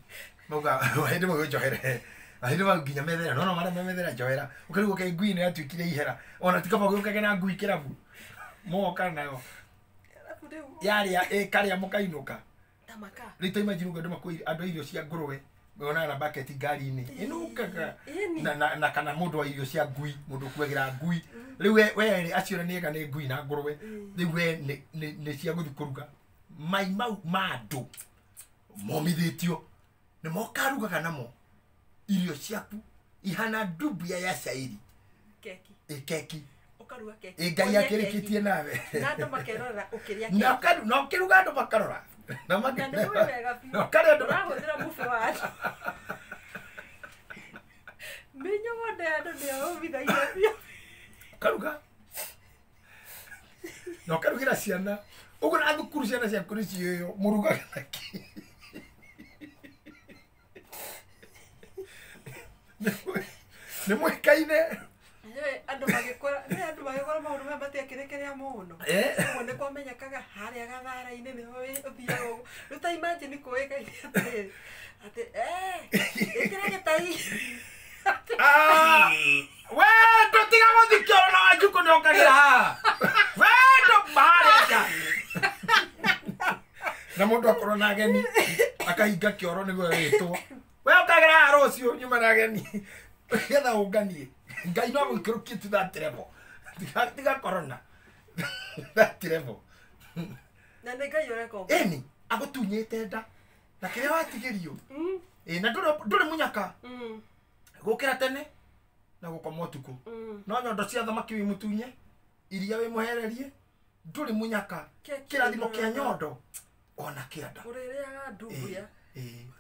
mauga hĩndĩ ĩmwe njohere hĩndĩ ĩmwe nginya methera no marĩa me methera njohera ũkarigwo kaĩ ngui nĩ yatuĩkire ihera, ona ti kaba gũkage na ngui kĩrabu moka nayo yarĩa ĩkarĩa mũkainũka rĩu ta imagine ũguo andũ makuĩire andũ irio cia ngũrwe onaga na bucket ngari-inĩ ĩnungaga na kana mũndũ wa irio cia ngui, mũndũ ũkuagĩra ngui rĩu we erĩ acio nĩ ega nĩ ngui na ngũrwe, rĩu we nĩ cia gũthiĩ kũruga mai mau ma andũ momithĩtio nĩ mokarugaga namo irio ciaku ihana ndubia ya cairi keki, keki ũkaruga keki Ngai akĩrĩkĩtie nawe na andũ makerorera ũkĩrĩa keki na ũkĩruga andũ makarora na makarĩa andũ ũrahũthĩra mũbĩ wa andũ mĩnyogonde ya andũ nĩyo ũmithagia biũ ũkaruga na ũkarugĩra ciana ũguo na thukuru ciana ciaku nĩ ciĩyo mũrugaga na kĩ nĩ mũĩkaine andũ magĩkũra nĩ andũ magĩkũra maũndũ maya matiakĩrĩ kĩrĩa mũno ũguo nĩ kwamenyekaga harĩa gathara-inĩ nĩho ũthiaga ũguo rĩu ta imagine kũĩkaine atĩrĩrĩ atĩ ĩkĩra gĩtai we ndũtiga gũthiĩ kĩoro na Wanjikũ nĩ ũkagĩra haha we ndũ harĩa nja na mũndũ akorwo na ageni akahinga kĩoro nĩguo wĩtwo we ũkagĩra haha rũciũ nyuma na ageni getha ũnganie Ngai no agũikũrũkie to that level tiga corona that level na nĩ Ngai ũreka ũguo ĩni agũtunyĩte nda na kĩrĩa watigĩrio na ndũrĩ mũnyaka gũkĩra tene na gũkoma ũtukũ no nyondo cia thamaki wĩ mũtunye iria wĩ mũhererie ndũrĩ mũnyaka kĩrathimo kĩa nyondo ona kĩa nda ũrĩrĩaga ndumbuya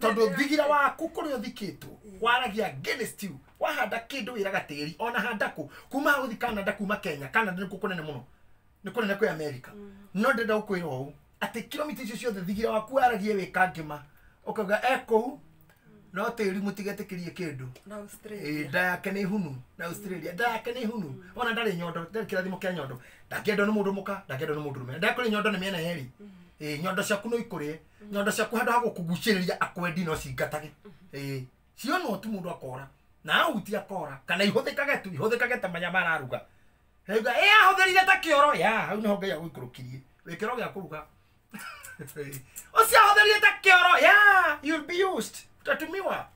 tondũ thigira waku kũrĩa ũthikĩtwo waragia against you wahanda kĩndũ wĩraga tĩri ona handa kũ kuma gũthi Canada kuma Kenya Canada nĩkuo kũnene mũno nĩ kũnene kwĩ America no ndĩrenda gũkwĩra ũũ atĩ kilomita icio ciothe thigira waku waragie wĩ kangĩma ũkauga e kũu no tĩri mũtigetĩkĩrie kĩndũ nda yake nĩ hunu na Australia nda yake nĩ hunu ona ndarĩ nyondo ndarĩ kĩrathimo kĩa nyondo ndangĩendwo nĩ mũndũ mũka ndangĩendwo nĩ mũndũ rũme ndakũrĩ nyondo nĩ mĩena yerĩ nyondo ciaku no ikũrĩe nyondo ciaku handũ ha gũkũgucĩrĩria akwendi no cingatage cionwo tu mũndũ akora Na ahutia kora kana ihũthĩkage tu ihũthĩkage ta manya mararuga. Rĩuga ĩ ahũthĩrire ta kĩoro ya hau nĩho Ngai agũikũrũkirie. Wĩ kĩoro gĩa kũruga. Ũcio ahũthĩrire ta kĩoro ya you'll be used. Utatumiwa.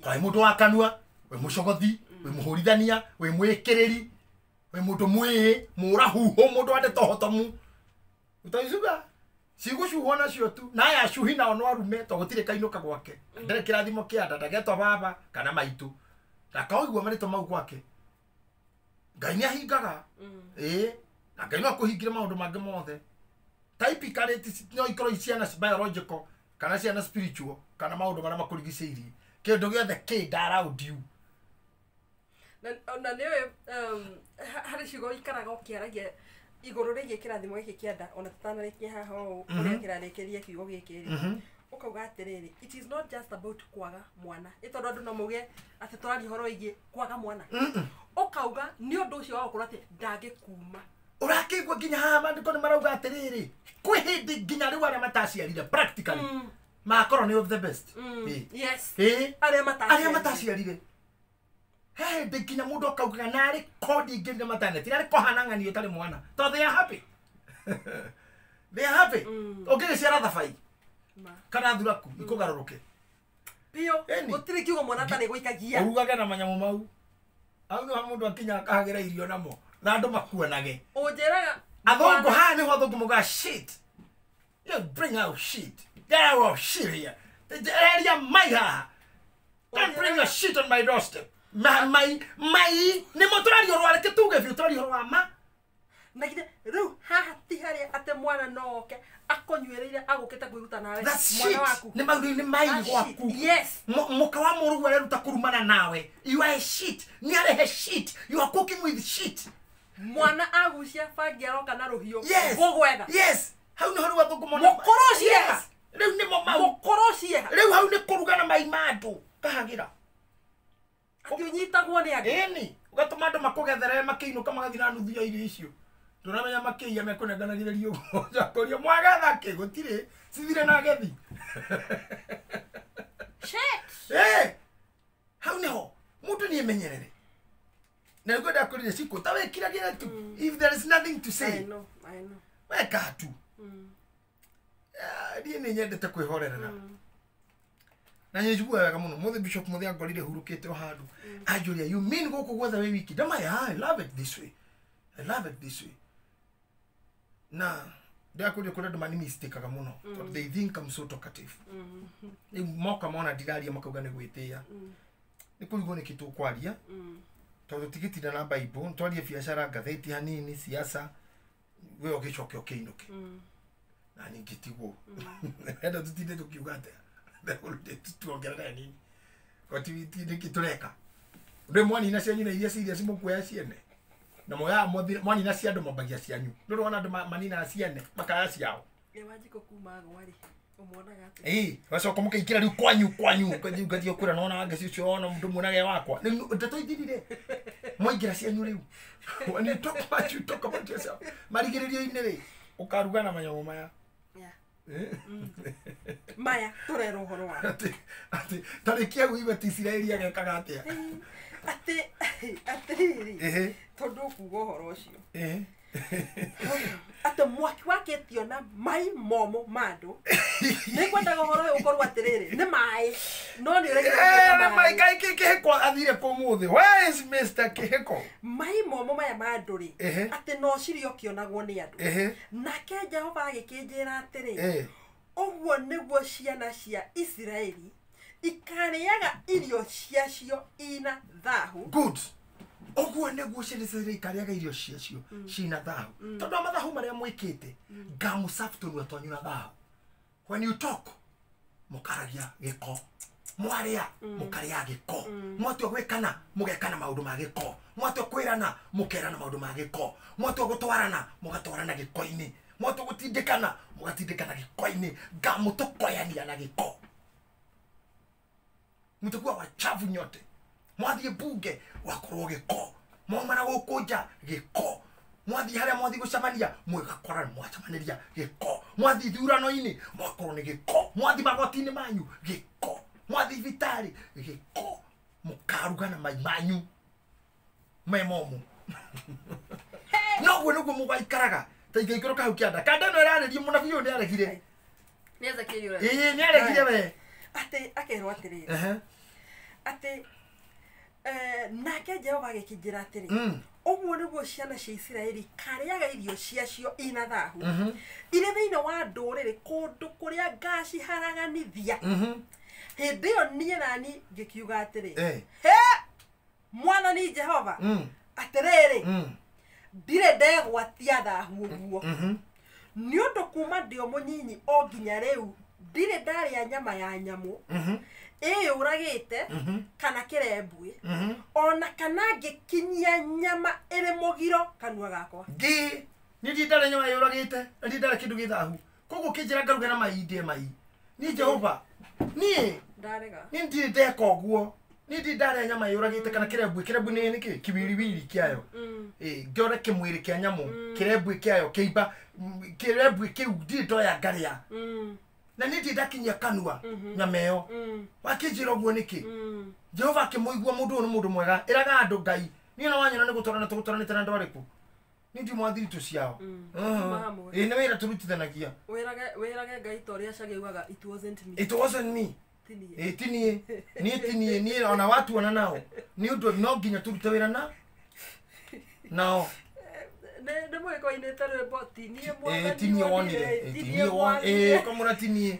Kwa mũndũ wa kanua, wĩ mũcogothi, wĩ mũhũrithania, wĩ mwĩkĩrĩri, wĩ mũndũ mwĩĩ, mũrahuhũ, mũndũ wa ndeto hotomu. Utaicuga cigũcuhwo nacio tu na aya acuhi nao no arume to gũtirĩ kainũka gwake. Ndarĩ kĩrathimo kĩa nda ndagetwo baba kana maitũ. Ndakaũigua marĩtwa mau gwake. Ngai nĩ ahingaga. Ĩĩ, na Ngai no akũhingĩre maũndũ mangĩ mothe. Typically no ikorwo i ciana biological kana ciana spiritual kana maũndũ marĩa makũrigicĩirie. Kĩndũ gĩothe kĩ around you. Na nĩũĩ harĩ ciugo ikaraga ũkĩaragia igũrũ rĩgiĩ kĩrathimo gĩkĩ kĩa nda ona tũtanarĩkia haha ũũ ũrĩa kĩrarĩkĩria kiugo gĩkĩ rĩ ũkauga atĩrĩrĩ it is not just about kwaga mwana ĩ tondũ andũ no mauge atĩ tũraria ũhoro wĩgiĩ kwaga mwana ũkauga nĩ ũndũ ũcio wa gũkorwo atĩ ndangĩkuma Ũrakĩigua nginya haha maandĩko nĩ marauga atĩrĩrĩ kwĩ hĩndĩ nginya rĩu arĩa mataciarire practically makorwo nĩ of the best. Yes. Ĩĩ arĩa arĩa mataciarire he hĩndĩ nginya mũndũ akaugaga narĩ kondi ingĩrire maternity narĩ kohana ng'ani ũtarĩ mwana tondũ they are happy. They are happy. Ũngĩgĩciara thabai kana thuraku ikũgarũrũke biũ gũtirĩ kiugo mwana atarĩ gũikagia ũrugage na manyamũ mau au nĩho mũndũ akinya akahagĩra irio namo na andũ makuanage. Ũnjĩraga athũngũ haha nĩho athũngũ maugaga shit. You bring out shit. Get out of shit here. Eheria mai haha. Don't bring your shit on my doorstep. Mai mai nĩmo tũraria ũhoro wa reke tuge biũ tũraria ũhoro wa ma. Na githĩ rĩu haha ti harĩa atĩ mwana no oke akũnyuĩrĩire agũkĩte kwĩruta nawe mwana waku. Nĩ mau nĩ mai gwaku. Yes. Mũka wa mũrũguo areruta kũrumana nawe. You are a shit. Nĩ arehe shit. You are cooking with shit. Mwana agucia bangi aroka na rũhiũ. Yes. Gũgwetha. Yes. Hau nĩho rĩu athũngũ mona. Mũkũrũ cieha. Rĩu nĩmo mau. Mũkũrũ cieha. Rĩu hau nĩ kũruga na mai ma andũ. Kahagĩra. Atĩ ũnyitagwo nĩ andũ. Ĩni. Ũgatũma andũ makũgethere makĩinũka magathiĩ na nuthu ya irio icio. Ndũramenya makĩiya mekũnenganagĩrĩria ũguo. Njakũria mwagetha kĩ gũtirĩ cithire na agethi. Shit. Hau nĩho mũndũ nĩ emenyerere. Na nĩguo ndakũrire cikũ ta wĩkiragĩre tu. If there is nothing to say. I know, I know. Weka tu. Niĩ nĩ nyendete kwĩhorerera. Na nĩ njiguaga wega mũno. Mũthĩ Bishop Mũthĩ angorire hurũkĩte o handũ. Anjũria, you mean gũkũ guothe wĩ wiki? Ndamaya, I love it this way. I love it this way. Na ndakũria kũrĩa andũ mani mistake-aga mũno. Tondũ they think I'm so talkative. Rĩu moka mona ndiraria makauga nĩ gwĩtĩĩa. Nĩ kũrigwo nĩkĩ tũkwaria. Tondũ tigĩtinda na Bible, twarie biacara, ngathĩti hanini, siasa, we ũgĩcoke ũkĩinũke. Na ningĩtigwo. Enda tũtinde tũkiuga atĩa. Tuongerere nini. Kwa nĩkĩ tũreka. Rĩu mwanina cianyu na iria ciria cimũkuoya ciene. Na moya mwanina cia andũ mambagia cianyu. Ndũrĩ wona andũ maninaga ciene makaya ciao. Nĩ Wanjikũ kuma agwa rĩ, ũmuonaga atĩa? Ĩĩ, wacoka mũkaingĩra rĩu kwanyu kwanyu ũgathiĩ ũgathiĩ ũkwĩra nona wangeci ũcio wona mũndũ muonage wakwa. Rĩu ndeto ithirire. Mwaingĩra cianyu rĩu. When you talk about you talk about yourself. Marigĩrĩrio-inĩ rĩ, ũkaruga na manyamũ maya. Yeah. Maya tũrerwo ũhoro wa. Atĩ tarĩki hau iwe ti Isiraeli agekaga atĩa? Atĩ atĩrĩrĩ tondũ ũkuga ũhoro ũcio. Atĩ mwaki wakĩtio na mai momũ ma andũ. Nĩngwendaga ũhoro ũyũ ũkorwo atĩrĩrĩ nĩ maĩ no nĩ ũraigua Nĩ maĩ kaĩ kĩhĩko athire kũ ũmũthĩ? Where is Mr. Kĩhĩko? Mai momũ maya ma andũ rĩ atĩ no cirio ũkĩonagwo nĩ andũ. Nake Jehova agĩkĩnjĩra atĩrĩ ũguo nĩguo ciana cia Isiraeli ikarĩaga irio ciacio ina thahu. Good. Ũguo nĩguo ciana cia Isiraeli ikarĩaga irio ciacio cina thahu. Tondũ wa mathahu marĩa mwĩkĩte ngamũcabu tũnua twanyu na thahu. When you talk mũkaragia gĩko. Mwaria mũkarĩa gĩko. Mwatua gwĩkana mũgekana maũndũ ma gĩko. Mwatua kwĩrana mũkerana maũndũ ma gĩko. Mwatua gũtwarana mũgatwarana gĩko-inĩ. Mwatua gũtindĩkana mũgatindĩkana gĩko-inĩ. Ngamũtokoyania na gĩko. Mtakuwa wachafu nyote. Mwathiĩ bunge wakorwo gĩko. Mwauma na gũkũ nja gĩko. Mwathiĩ harĩa mwathiĩ gũcemania mũgakora mwacemanĩria gĩko. Mwathiĩ ithurano-inĩ mwakorwo nĩ gĩko. Mwathiĩ magoti-inĩ manyu gĩko. Mwathiĩ thibitarĩ gĩko. Mũkaruga na mai manyu me momu. Noguo nĩguo mũgaikaraga ta ingĩikũrũka hau kĩanda. Kanda ĩno ĩrarĩria mũnabii ũyũ nĩaregire. Nĩ Ezekiel ũrĩa. Ĩĩ nĩaregire we. Atĩ akerwo atĩrĩrĩ. Atĩ nake Jehova agĩkĩnjĩra atĩrĩ, ũguo nĩguo ciana cia Isiraeli karĩaga irio ciacio ina thahu irĩ thĩinĩ wa ndũrĩrĩ kũndũ kũrĩa ngaciharaganithia. Hĩndĩ ĩyo niĩ nani ngĩkiuga atĩrĩ, he Mwathani Jehova, atĩrĩrĩ, ndirĩ ndegwatia thahu ũguo, nĩ ũndũ kuma ndĩ o mũnyinyi o nginya rĩu ndirĩ ndarĩa nyama ya nyamũ ĩyũragĩte kana kĩrembwe, ona kana ngĩkinyia nyama ĩrĩ mũgiro kanua gakwa. Ngĩ niĩ ndirĩ ndarĩa nyama ĩyũragĩte na ndirĩ ndarĩa kĩndũ gĩ thahu, koguo kĩnjĩra ngaruge na mai ndĩe mai. Niĩ Jehova, niĩ ndarega, niĩ ndirĩ ndeka ũguo. Niĩ ndirĩ ndarĩa nyama ĩyũragĩte kana kĩrembwe. Kĩrembwe nĩ nĩkĩ? Kĩwiriwiri kĩayo. Ngĩore kĩmwĩrĩ kĩa nyamũ, kĩrembwe kĩayo kĩimba, kĩrembwe kĩu ndirĩ ndoya ngarĩa. Na niĩ ndirĩ ndakinyia kanua nyama ĩyo. Wakĩnjĩra ũguo nĩkĩ? Jehova akĩmũigua mũndũ ũyũ nĩ mũndũ mwega, ĩraga andũ Ngai. Niĩ na wanyona nĩ gũtwarana tũgũtwaranĩte na andũ arĩkũ? Niĩ ndi mwathiri ciao. Ĩĩ nĩ wĩra tũrutithanagia. Wĩrage Ngai ta ũrĩa Chage augaga, it wasn't me. It wasn't me. Ĩĩ ti niĩ. Niĩ ti niĩ, niĩ ona watuona nao. Nĩ ũndũ no nginya tũrute wĩra na nao. Nĩ mũgĩkũinĩte rwĩmbo ti niĩ mwathani. Ti niĩ wonire. Ti niĩ wonire. Kamũra ti niĩ.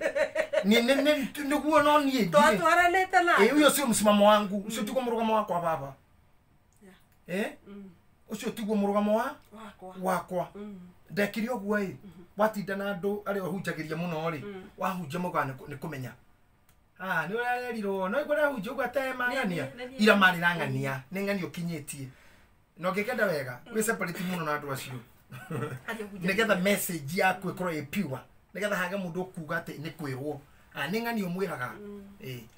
Nĩguo no niĩ. Twatwaranĩte na. Ĩĩ ũyũ ũcio msimamo wangu, ũcio tiguo mũrũgamo wakwa baba. Ũcio tiguo mũrũgamo wa wakwa. Ndekire ũguo ĩ, watinda na andũ arĩa ũhunjagĩria mũno rĩ, wahunjia maugaga nĩ kũmenya. Nĩ ũrarerirwo, no igua ũrahunjia ũguo atema ng'ania. Ira marĩ na ng'ania, nĩ ng'ania ũkinyĩtie. Na ũngĩkenda wega, wĩ separate mũno na andũ acio. Nĩgetha message yaku ĩkorwo ĩ pure, nĩgetha hage mũndũ ũkuga atĩ nĩ kwĩrwo. Nĩ ng'ania ũmwĩraga.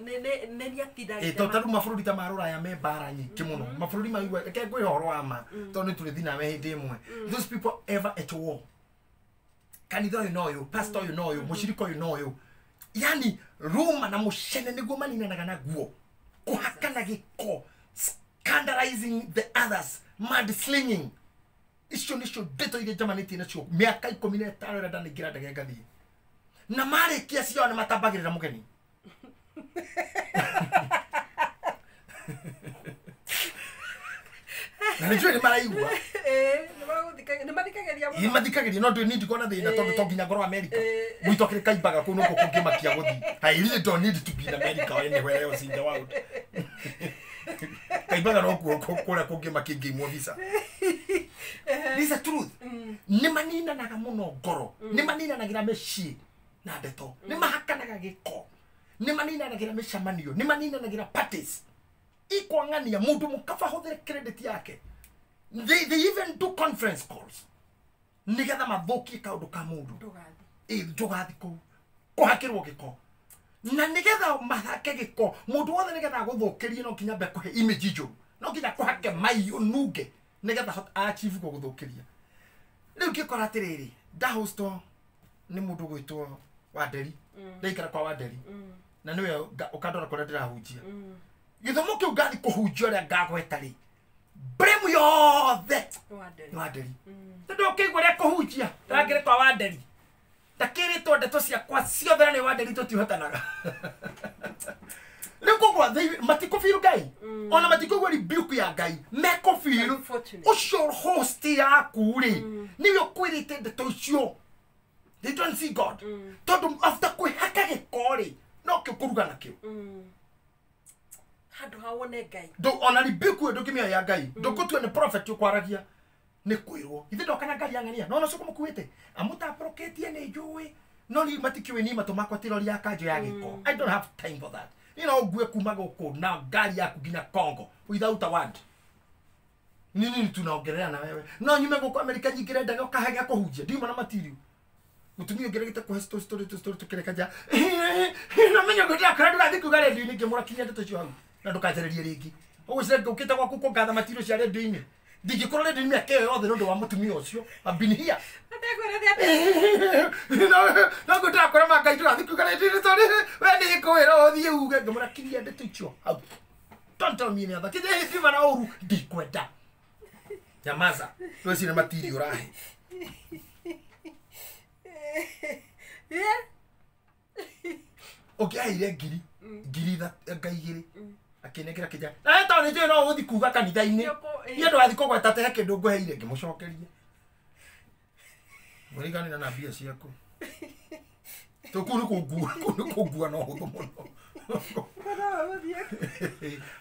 Nĩ Tondũ ta rĩu mabũrũri ta ma Rũraya me mbara nyingĩ mũno. Mabũrũri maigua, reke ngwĩre ũhoro wa ma, tondũ nĩ tũrĩthiĩ nawe hĩndĩ ĩmwe. Those people ever at war. Kanitha ũyũ na ũyũ, pastor ũyũ na ũyũ, mũcirika ũyũ na ũyũ. Yani ruma na mũcene nĩguo maninanaga naguo. Kũhakana gĩko, scandalizing the others, mud slinging. Icio nĩcio ndeto iria njamanĩtie nacio mĩaka 15 ĩrĩa ndanaingĩra ndege ngathiĩ. Na marĩkia ciao nĩ matambagĩrĩra mũgeni. Na nĩnjũĩ nĩ maraigua. Nĩ mathikagĩria mũno. Ĩĩ mathikagĩria, no niĩ ndikuona thĩna tondũ to nginya ngorwo America. Gwitũ akĩrĩ kaimbaga kũu nĩkuo kũngĩmakia gũthiĩ. I really don't need to be in America or anywhere else in the world. Kaimbaga no kuo kũrĩa kũngĩmakia ingĩimwo visa. This is the truth. Nĩ maninanaga mũno ngoro. Nĩ maninanagĩra mĩciĩ na ndeto. Nĩ mahakanaga gĩko. Nĩ maninanagĩra mĩcemanio. Nĩ maninanagĩra parties. Ikwang'ania mũndũ mũkaba hũthĩre credit yake. They even do conference calls. Nĩgetha mathũkie kaũndũ ka mũndũ. Ndũgathiĩ kũu. Kũhakĩrwo gĩko. Na nĩgetha mahake gĩko, mũndũ wothe nĩgetha agũthũkĩrie no nginya ambe kũhe image njũru. No nginya kũhake mai ũnunge nĩgetha achieve gũgũthũkĩria. Rĩu ngĩkora atĩrĩrĩ, ndahostwo nĩ mũndũ ũgwĩtwo Wanderi. Ndaikara kwa Wanderi. Na nĩwe ũkandora kũrĩa ndĩrahunjia. Gĩthomo kĩu ngathiĩ kũhunjia ũrĩa ngagweta rĩ, blame yothe nĩ Wanderi. Tondũ ũkĩigua ũrĩa kũhunjia, ndangĩrĩ kwa Wanderi. Ndakĩrĩtwo ndeto ciakwa ciothe na nĩ Wanderi tũtihotanaga. Rĩu koguo matikũbiru Ngai. Ona matikũigua rebuke ya Ngai. Mekũbiru ũcio host yaku rĩ, nĩwe ũkwĩrĩte ndeto icio. They don't see God. Tondũ after kwĩhaka gĩko rĩ, no kĩo kũruga nakĩo. Handũ ha wone Ngai. Ona rebuke ĩyo ndũngĩmĩoya ya Ngai. Ndũgũtua nĩ prophet ũkwaragia. Nĩ kwĩrwo. Ithe ndoka na ngari ya ng'ania. No ũcio kũmũkuĩte. Amũtambũrũkĩtie nĩ njũĩ. No niĩ matikĩũĩ niĩ matũ makwa ti rori ya kanjũ ya gĩko. I don't have time for that. Niĩ no ngue kuma gũkũ na ngari yaku nginya Congo without a word. Nini tunaongelea na wewe. No nyume gũkũ America nyingĩre ndege ũkahe gĩa kũhunjia. Ndiuma na material. Mũtumia ũngĩregete kũhe story tũkĩreka nja. Na menya ngwĩra kũrĩa ndũgathiĩ kuuga redio-inĩ ngĩmũra kinya ndeto icio hau. Na ndũkanjarĩrie rĩngĩ. Ũgwĩciria ngũkĩte gwaku kũngatha material cia redio-inĩ. Ndingĩkorwo redio-inĩ mĩaka ĩyo yothe nĩ ũndũ wa mũtumia ũcio. I've been here. No ngwĩra ma Ngai ndũgathiĩ kuuga redio-inĩ tondũ we nĩ ngũwĩra ũthiĩ uge. Ngĩmũra kinya ndeto icio hau. Don't tell me any other. Kije hivi na ũru ndikwenda. Nyamaza. Rweci nĩ matiri ũrahe. Yeah. Ũngĩaheire ngiri nga igĩrĩ akĩnengera kĩnja na tondũ nĩ njũĩ no ũgũthiĩ kuga kanitha-inĩ niĩ ndũgathiĩ kũgweta atĩ he kĩndũ ngũheire ngĩmũcokeria mũriganĩra na mbia ciaku tũkuu nĩ kũngua no ũhũthũ mũno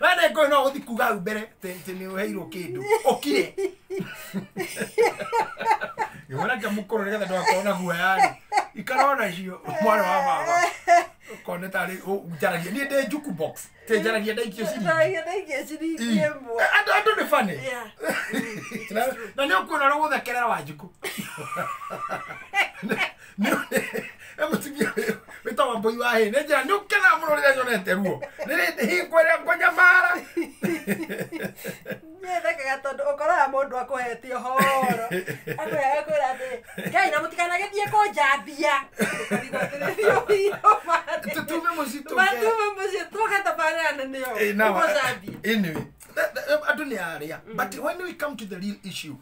we nĩ ngũĩ no ũgũthiĩ kuga hau mbere atĩ nĩ ũheirwo kĩndũ ũkire ngĩmwĩra ngĩmũkũrũ nĩgetha ndũgakorwo na guoya-rĩ ikara onacio mwana wa baba kone tari njaragia niĩ ndĩ njuku box tĩ njaragia ndaikio ciringi ĩmwe andũ nĩ funny na nĩ ũkuona ũrĩa ũgũthekerera Wanjikũ mũtumia wĩtagwo Mbũi wa Hĩ nĩ njĩra nĩ ũkenaga mũno rĩrĩa nyonete ruo nĩ hingo ĩrĩa ngũnyamara niĩ thekaga tondũ ũkoraga mũndũ akũhete ũhoro akwĩra atĩ Ngai na mũtikanagĩthiĩ kũnjambia tutume mũciĩ tume mũciĩ tũke tabarĩra nene ĩyo ũgũcambia. Anyway, andũ nĩ arĩa but when we come to the real issue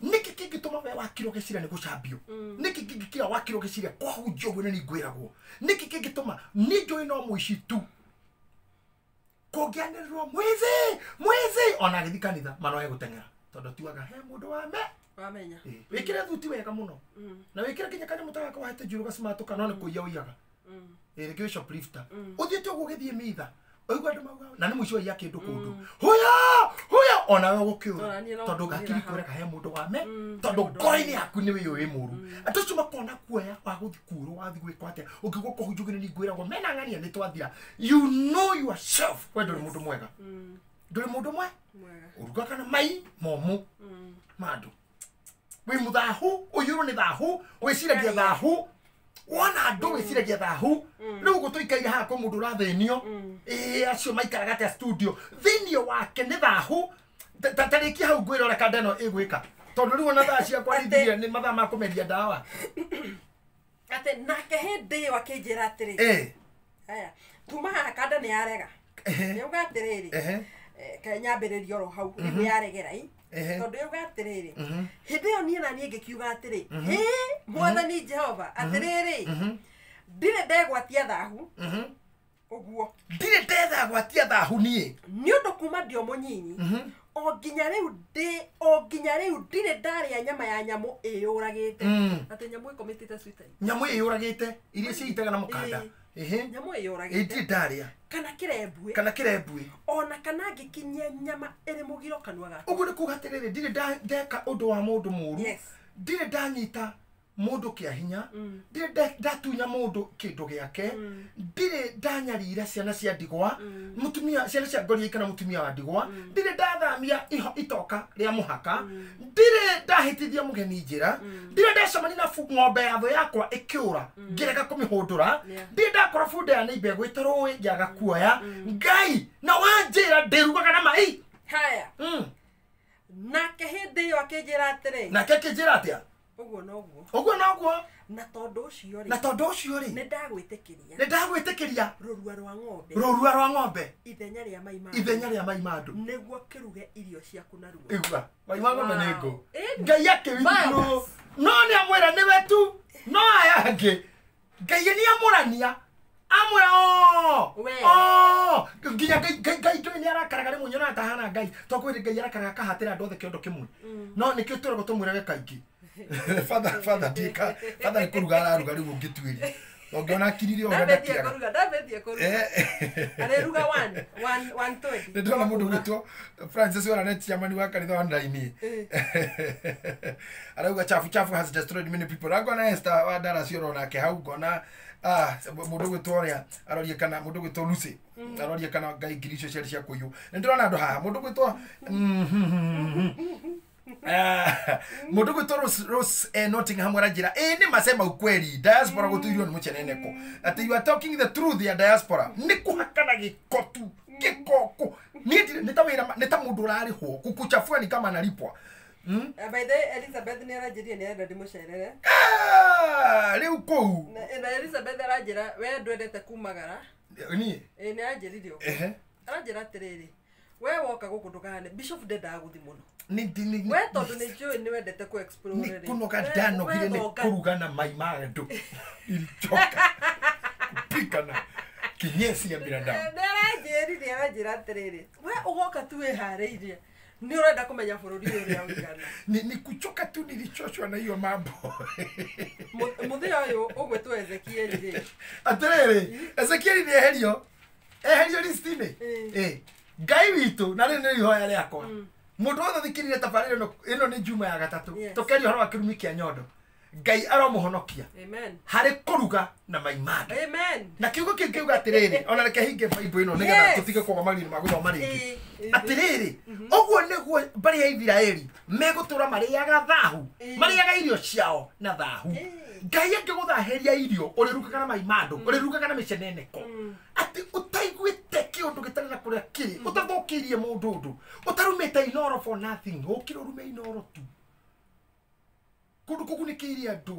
nĩkĩ kĩngĩtũma we wakirwo gĩciria nĩ gũcambio nĩkĩ kĩngĩkira wakirwo gĩciria kwahunjio ũguo nĩ ngwĩragwo nĩkĩ kĩngĩtũma nĩ njũĩ no mũici tu kũngĩanĩrĩrwo mwizi mwizi ona agĩthiĩ kanitha mano egũteng'era tondũ tuaga he mũndũ wame wamenya wĩkĩre thuti wega mũno na wĩkĩre nginya kanyamũ ta gaka wahete njũrũ gacimatũka no nĩ kũiya ũiyaga rĩngĩ wĩ shoplifter ũthiĩte ũguo ũgĩthiĩ mitha ũigua andũ mauga na nĩ mũici waiya kĩndũ kũndũ huya huya ona we ũgũkĩũra tondũ hakiri kwĩraga he mũndũ wame tondũ ngoro-inĩ yaku nĩ wĩyũĩ mũru andũ acio makona kuoya wa gũthiĩ kuurwo wathiĩ gwĩkwo atĩa ũngĩgwo kũhunjio nĩ ngwĩragwo mena ng'ania nĩ twathira you know yourself we ndũrĩ mũndũ mwega ndũrĩ mũndũ mwega ũrugaga na mai momũ ma andũ wĩ mũthahu ũiyũrwo nĩ thahu wĩciragia thahu wona andũ wĩciragia thahu rĩu ũguo tũikaire haha kwĩ mũndũ ũrathĩnio ĩĩ acio maikaraga atĩa studio thĩinĩ wake nĩ thahu tarĩkia hau ngwĩra ũrĩa kanda ĩno ĩgwĩka tondũ rĩu ona thaa ciakwa rithirie nĩ mathaa ma kũmeria ndawa atĩ nake hĩndĩ ĩyo akĩnjĩra atĩrĩ aya tuma haha kanda nĩ yarega nĩauga atĩrĩrĩ kaĩ nyambĩrĩrie oro hau rĩu yaregera i tondũ yauga atĩrĩrĩ hĩndĩ ĩyo niĩ na niĩ ngĩkiuga atĩrĩ ĩ mwathani Jehova atĩrĩrĩ ndirĩ ndegwatia thahu ũguo ndirĩ ndethagwatia thahu niĩ nĩ ũndũ kuma ndĩ o mũnyinyi o nginya rĩu ndirĩ ndarĩa nyama ya nyamũ ĩyũragĩte atĩ nyamũ ĩkomĩtĩte suicide nyamũ ĩyũragĩte iria ciĩitaga na mũkanda nyamũ ĩyũragĩte ndirĩ ndarĩa kana kĩrembwe ona kana ngĩkinyia nyama ĩrĩ mũgiro kanua gakwa ũguo nĩ kuga atĩrĩrĩ ndirĩ ndeka ũndũ wa mũndũ mũũru ndirĩ ndanyita mũndũ kĩa hinya ndirĩ ndatunya mũndũ kĩndũ gĩake ndirĩ ndanyarira ciana cia ndigwa mũtumia ciana cia ngoriai kana mũtumia wa ndigwa ndirĩ ndathamia itoka rĩa mũhaka ndirĩ ndahĩtithia mũgeni njĩra ndirĩ ndacemania na ng'ombe ya thũ yakwa ĩkĩũra ngĩrega kũmĩhũndũra ndirĩ ndakora bunda ya neighbour ĩgwĩte rũĩ ngĩaga kuoya Ngai na wanjĩra ndĩrugaga na mai haya nake hĩndĩ ĩyo akĩnjĩra atĩrĩ nake akĩnjĩra atĩa ũguo noguo ũguo noguo na tondũ ũcio rĩ nĩ ndagwĩtĩkĩria rũrua rwa ng'ombe ithenya rĩa mai ma ithenya rĩa mai ma andũ nĩguo kĩruge irio ciaku naruo igua mai ma ng'ombe nĩ ngũ Ngai akĩwithdraw no nĩ amwĩra nĩwe tu no aya angĩ Ngai nĩ amũrania amwĩra nginya Ngai ndũĩ nĩ arakaraga rĩmwe nyonaga ta hana Ngai to kwĩrĩ Ngai arakaraga akahatĩra andũ othe kĩondo kĩmwe no nĩkĩo twĩragwo tũmwĩrage kaingĩ Father ndika father nĩ kũruga araruga rĩu ũngĩtuĩria ũngĩona akirire ũrĩa ndakiraga ndambĩtie kũruga arĩruga 120 nĩ ndĩrona mũndũ ũgwĩtwo Francis Wara chairman wa kanitha wa Ndaini arauga chafu chafu has destroyed many people ngona Esther wa Dallas oro nake hau ngona mũndũ ũgwĩtwo ũrĩa arorie kana mũndũ ũgwĩtwo Lucy arorie kana Ngai ngiri icio ciarĩ cia kũiywo nĩ ndĩrona andũ haha mũndũ ũgwĩtwo mũndũ gwĩtwo Rose Nottingham aranjĩra ĩ nĩ masema ukweli diaspora gũtuirio nĩ mũceneneko atĩ you are talking the truth ya diaspora nĩ kũhakana gĩko tu gĩko niĩ nĩ ta wĩra nĩ ta mũndũ ũrarĩhwo kukuchafua ni kama analipwa. By the way, Elizabeth nĩ aranjĩrire nĩ arenda ndĩmũcerere. Rĩu kũu na Elizabeth aranjĩra we ndwendete kumagara niĩ ĩ nĩ aranjĩrire ũguo aranjĩra atĩrĩrĩ We woka gũkũ ndũkahane bishop ndendaga gũthi mũno. We tondũ nĩ njũĩ nĩ wendete kũ explore rĩ. Nĩ kũnoga ndanogire nĩ kũruga na mai ma andũ. Nilichoka kupika na kinyesi ya binadamu. Nĩaranjĩrire aranjĩra atĩrĩrĩ, we ũgoka tu wĩharĩirie nĩ ũrenda kũmenya bũrũri ũrĩa ũigana. Ni kuchoka tu nilichoshwa na hiyo mambo. Mũthenya ũyũ ũgwĩtwo Ezekiel rĩ. Atĩrĩrĩ, Ezekiel nĩ eherio. Eherio list-inĩ. Ngai witũ na rĩu nĩ ihoya rĩakwa. Mũndũ wothe thikĩrĩria tabarĩra ĩno nĩ Juma ya gatatũ. Tũkeria ũhoro wa kĩrumi kĩa nyondo. Ngai aromuhonokia. Amen. Harĩ kũruga na mai ma andũ. Amen. Na kiugo kĩu kĩuga atĩrĩrĩ, ona reke hinge Bible ĩno nĩgetha tũtige kwaga marĩni ma gũthoma rĩngĩ. Atĩrĩrĩ, ũguo nĩguo mbarĩ ya Isiraeli megũtũra marĩaga thahu, marĩaga irio ciao na thahu. Ngai angĩgũthahĩria irio ũrĩrugaga na mai ma andũ, ũrĩrugaga na mĩceneneko. Atĩ ũtaiguĩte kĩũndũ gĩtarĩ na kũrĩa kĩrĩ, ũtathũkĩirie mũndũ ũndũ, ũtarumĩte inoro for nothing, ũkĩre ũrume inoro tu. Kũndũ kũgunĩkĩirie andũ.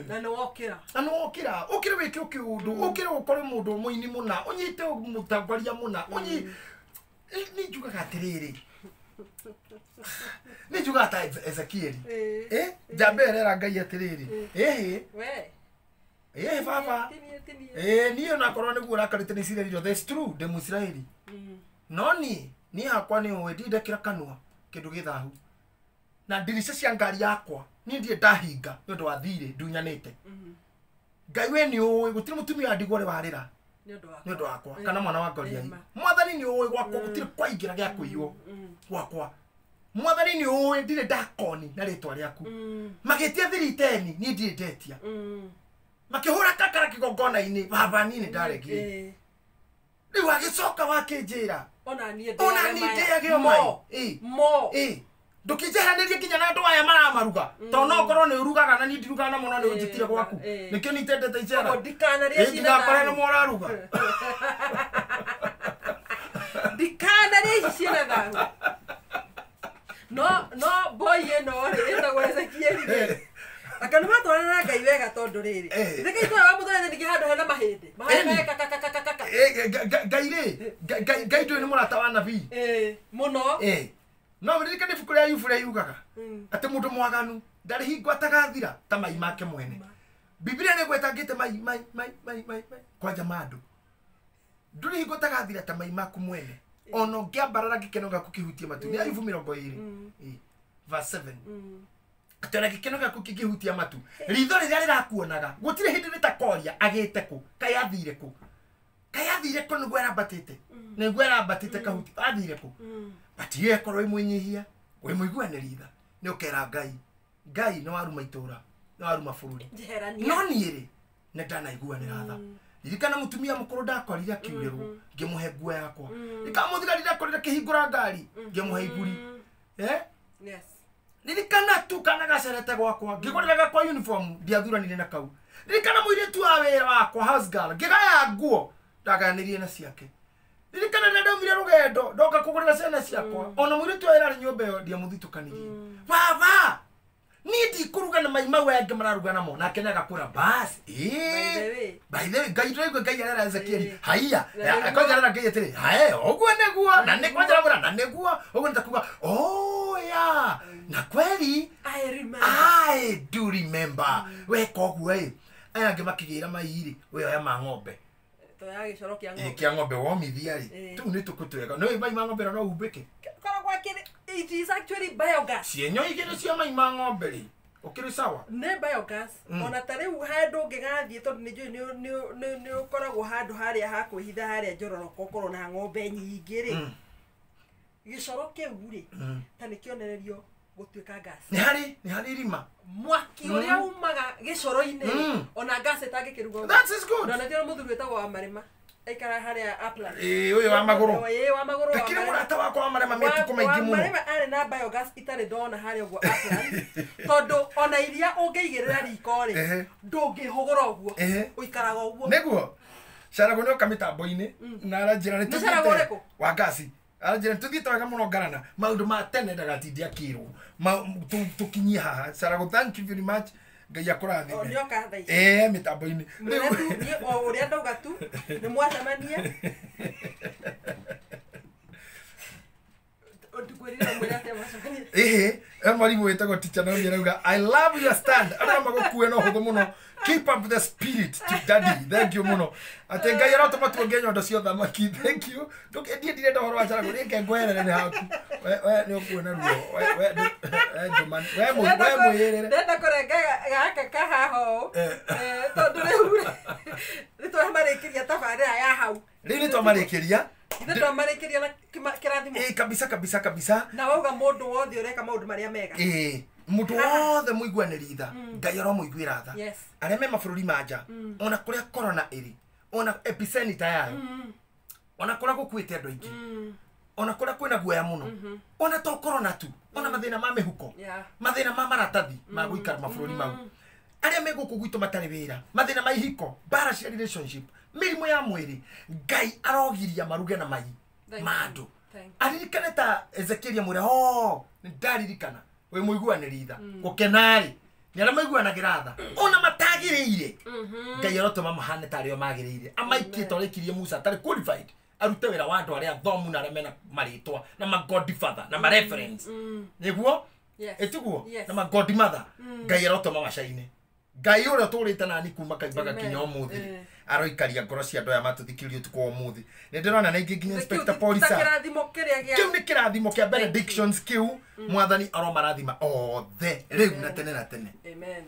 Na nĩ wokĩra. Na nĩ wokĩra. Ũkĩre wĩke kĩũndũ, ũkĩre ũkore mũndũ mũini mũna, ũnyite mũtongoria mũna, nĩ njugaga atĩrĩrĩ. Nĩ njugaga ta Ezekiel. Njambe ĩrera Ngai atĩrĩrĩ. Ĩhĩ. We. Ĩhĩ baba. Niĩ onakorwo nĩguo ũrakarĩte nĩ Isiraeli, that's true, ndĩ Mũisiraeli. No niĩ hakwa nĩ ũĩ ndindekĩra kanua kĩndũ gĩ thahu. Na ndirica cia ngari yakwa niĩ ndirĩ ndahinga nĩ ũndũ wa thirĩ ndunyanĩte. Ngai we nĩ ũĩ gũtirĩ mũtumia wa ndigwa ũrĩ warĩra nĩ ũndũ wakwa kana mwana wa ngoriai. Mwathani nĩ ũĩ gwakwa gũtirĩ kwaingĩra gĩa kũiywo gwakwa. Mwathani nĩ ũĩ ndirĩ ndakoni na rĩtwa rĩaku. Magĩtia thiri-teni niĩ ndirĩ ndetia. Makĩhũra kakara kĩgongona-inĩ baba niĩ nĩ ndaregire. Rĩu agĩcoka wakĩnjĩra ona niĩ ndĩage mai. Mo. Ndũkĩnjeheranĩrie nginya na andũ aya maramaruga tondũ no ũkorwo nĩ ũrugaga na niĩ ndirugaga na mũno nĩ ũnjĩtire gwaku. Nĩkĩo niĩ itendete icera. Ndikanarĩe Ndigakore nĩ mũraruga. Ndikanarĩe ici ciĩna thahu. No boy ĩno rĩ ĩtagwo Ezekiel rĩ. Aka nĩ matwarana na Ngai wega tondũ rĩrĩ. Githĩ itũra wa mũthenya ningĩ handũ hena mahĩndĩ. Mahĩndĩ kakakakakaka. Ngai rĩ, Ngai ndũĩ nĩ mũrata wa nabii. Mũno. No ririkane ibuku rĩa Ayubu rĩa yugaga atĩ mũndũ mwaganu ndarĩ hingo atagathira ta mai make mwene. Biblia nĩ ĩgwetangĩte mai mai mai mai mai kwanja ma andũ. Ndũrĩ hingo ũtagathira ta mai maku mwene. Ona ũngĩambarara gĩkeno gĩaku kĩhutie matu. Nĩ Ayubu 20 verse 7. Atĩ ona gĩkeno gĩaku kĩngĩhutia matu, ritho rĩrĩa rĩrakuonaga gũtirĩ hĩndĩ rĩtakoria agĩte kũ, kaĩ athire kũ, kaĩ athire kũ nĩguo arambatĩte, nĩguo arambatĩte kahuti athire kũ. But ye korwo wĩ mwĩnyihia, wĩ mũiguanĩri tha, nĩ ũkera Ngai, Ngai nĩ waruma itũra, nĩ waruma bũrũri. No niĩ rĩ, nĩ ndanaiguanĩra tha. Ririkana mũtumia mũkũrũ ndakorire akiurĩrwo, ngĩmũhe nguo yakwa. Ririkana mũthigari ndakorire akĩhingũra ngari, ngĩmũhe iburi. Yes. Ririkana tu kana gacerete gwakwa, ngĩgũrĩra gakwa uniform, ndiathuranire na kau. Ririkana mũirĩtu wa wĩra wakwa, house girl, ngĩgaya nguo, ndagayanĩrie na ciake. Ririkana rĩrĩa ndaumire rũgendo ndoka kũgũrĩra ciana ciakwa, ona mũirĩtu wa wĩra arĩ nyũmba ĩyo ndiamũthitũkanirie. Baba, niĩ ndikũruga na mai mau aya angĩ mararuga namo, nake nĩagakũra basi. By the way, Ngai ndĩraigua Ngai arera Ezekiel, haiya, kwanja arera Ngai atĩrĩ, hae, ũguo nĩguo, na nĩ kwanja aramwĩra, na nĩguo, ũguo nĩ ta kuga, oh yeah, na kweli, I remember. I do remember. Weka ũguo ĩ, aya angĩ makĩgĩra mai rĩ, we oya ma ng'ombe. Toya gĩcoro kĩa ng'ombe. Kĩa ng'ombe womithia rĩ, tũu nĩ tũkũ twega. Nĩũĩ mai ma ng'ombe no umbĩke? Koragwo akĩrĩ, it is actually biogas. Cienyo igĩrĩ cia mai ma ng'ombe rĩ, ũkĩrĩ sawa? Nĩ biogas. Ona ta rĩu handũ ũngĩgathiĩ tondũ nĩ njũĩ nĩ ũkoragwo handũ harĩa ha kwĩhitha harĩa njororoko ũkorwo na ng'ombe nyingĩ rĩ. Gĩcoro kĩu rĩ, ta nĩ kĩonererio gũtuĩka gas. Nĩ harĩ irima. Mwaki ũrĩa umaga gĩcoro-inĩ, ona gas ĩtangĩkĩruga. That is good. Na nĩkĩo mũthuri wĩtagwo wa Marĩma aikara harĩa Upland. Ũyũ wa magũrũ. Wa magũrũ. Ndakĩrĩ mũrata wakwa wa Marĩma mĩtukũ maingĩ mũno. Marĩma arĩ na biogas itarĩ ndona harĩa ũguo Upland. Tondũ ona iria ũngĩigĩrĩra riko rĩ, ndũngĩhũgũra ũguo. Ũikaraga ũguo. Nĩguo. Caragwo nĩ oka mĩtambo-inĩ na aranjĩra nĩ tũthiĩte wa gasi. Aranjĩra nĩ tũthiĩte wega mũno ngarana. Maũndũ ma tene ndagatinde akĩrwo. Tũkinyie haha. Caragwo, thank you very much. Ngai akũrathime. Nĩoka thaa ici. Mĩtambo-inĩ. Niĩ o ũrĩa ndauga tu, nĩ mwacemania. Ĩhĩ, e mwarimũ wĩtagwo teacher Naomi arauga I love your stand. Arĩa magũkue no hũthũ mũno. Keep up the spirit to daddy. Thank you mũno. Atĩ Ngai arotũma tuonge nyondo cia ũthamaki. Thank you. Ndũkendie ndirenda ũhoro wa Jalang'o. Rĩke ngweherere nĩ haku. We nĩ ũkuona ruo. We Njũma. We mwĩrĩre. Ndenda kũrenga gaka kahaha ũũ. Tondũ rĩu nĩ twamarĩkĩria tabarĩra ya hau. Rĩu nĩ twamarĩkĩria. Ithuĩ twamarĩkĩria na kĩrathimo. Ĩĩ kabisa kabisa kabisa. Na wauga mũndũ wothe ũreka maũndũ marĩa mega. Ĩĩ mũndũ wothe mũiguanĩri tha Ngai aromũiguĩra tha. Yes. Arĩa me mabũrũri ma nja ona kũrĩa corona ĩrĩ ona epicenter yayo ona kũrĩa gũkuĩte andũ aingĩ ona kũrĩa kwĩna guoya mũno ona to corona tu ona mathĩna ma mĩhuko mathĩna ma maratathi ma gũikara mabũrũri mau arĩa me gũkũ gwitũ matarĩ wĩra mathĩna ma ihiko mbara cia relationship mĩrimũ ya mwĩrĩ Ngai arogiria maruge na mai ma andũ aririkane ta Ezekiel amwĩra nĩ ndaririkana wĩ mũiguanĩri tha gũkena-rĩ nĩ arĩa maiguanagĩra tha ona matagĩrĩire Ngai arotũma mahane ta arĩa magĩrĩire amaikĩte ũrĩa Musa atarĩ qualified arute wĩra wa andũ arĩa athomu na arĩa mena marĩtwa na ma godfather na ma reference nĩguo ĩtiguo na ma godmother Ngai arotũma macaine Ngai ũrĩa ũtũrĩte nani kuma kaimbaga kinya ũmũthĩ aroikaria ngoro cia andũ aya matũthikĩrĩrie ũtukũ wa ũmũthĩ nĩ ndĩrona na ingĩ nginya Inspector Paul Isa kĩu nĩ kĩrathimo kĩa benedictions kĩu mwathani aromarathima othe rĩu na tene na tene. Amen.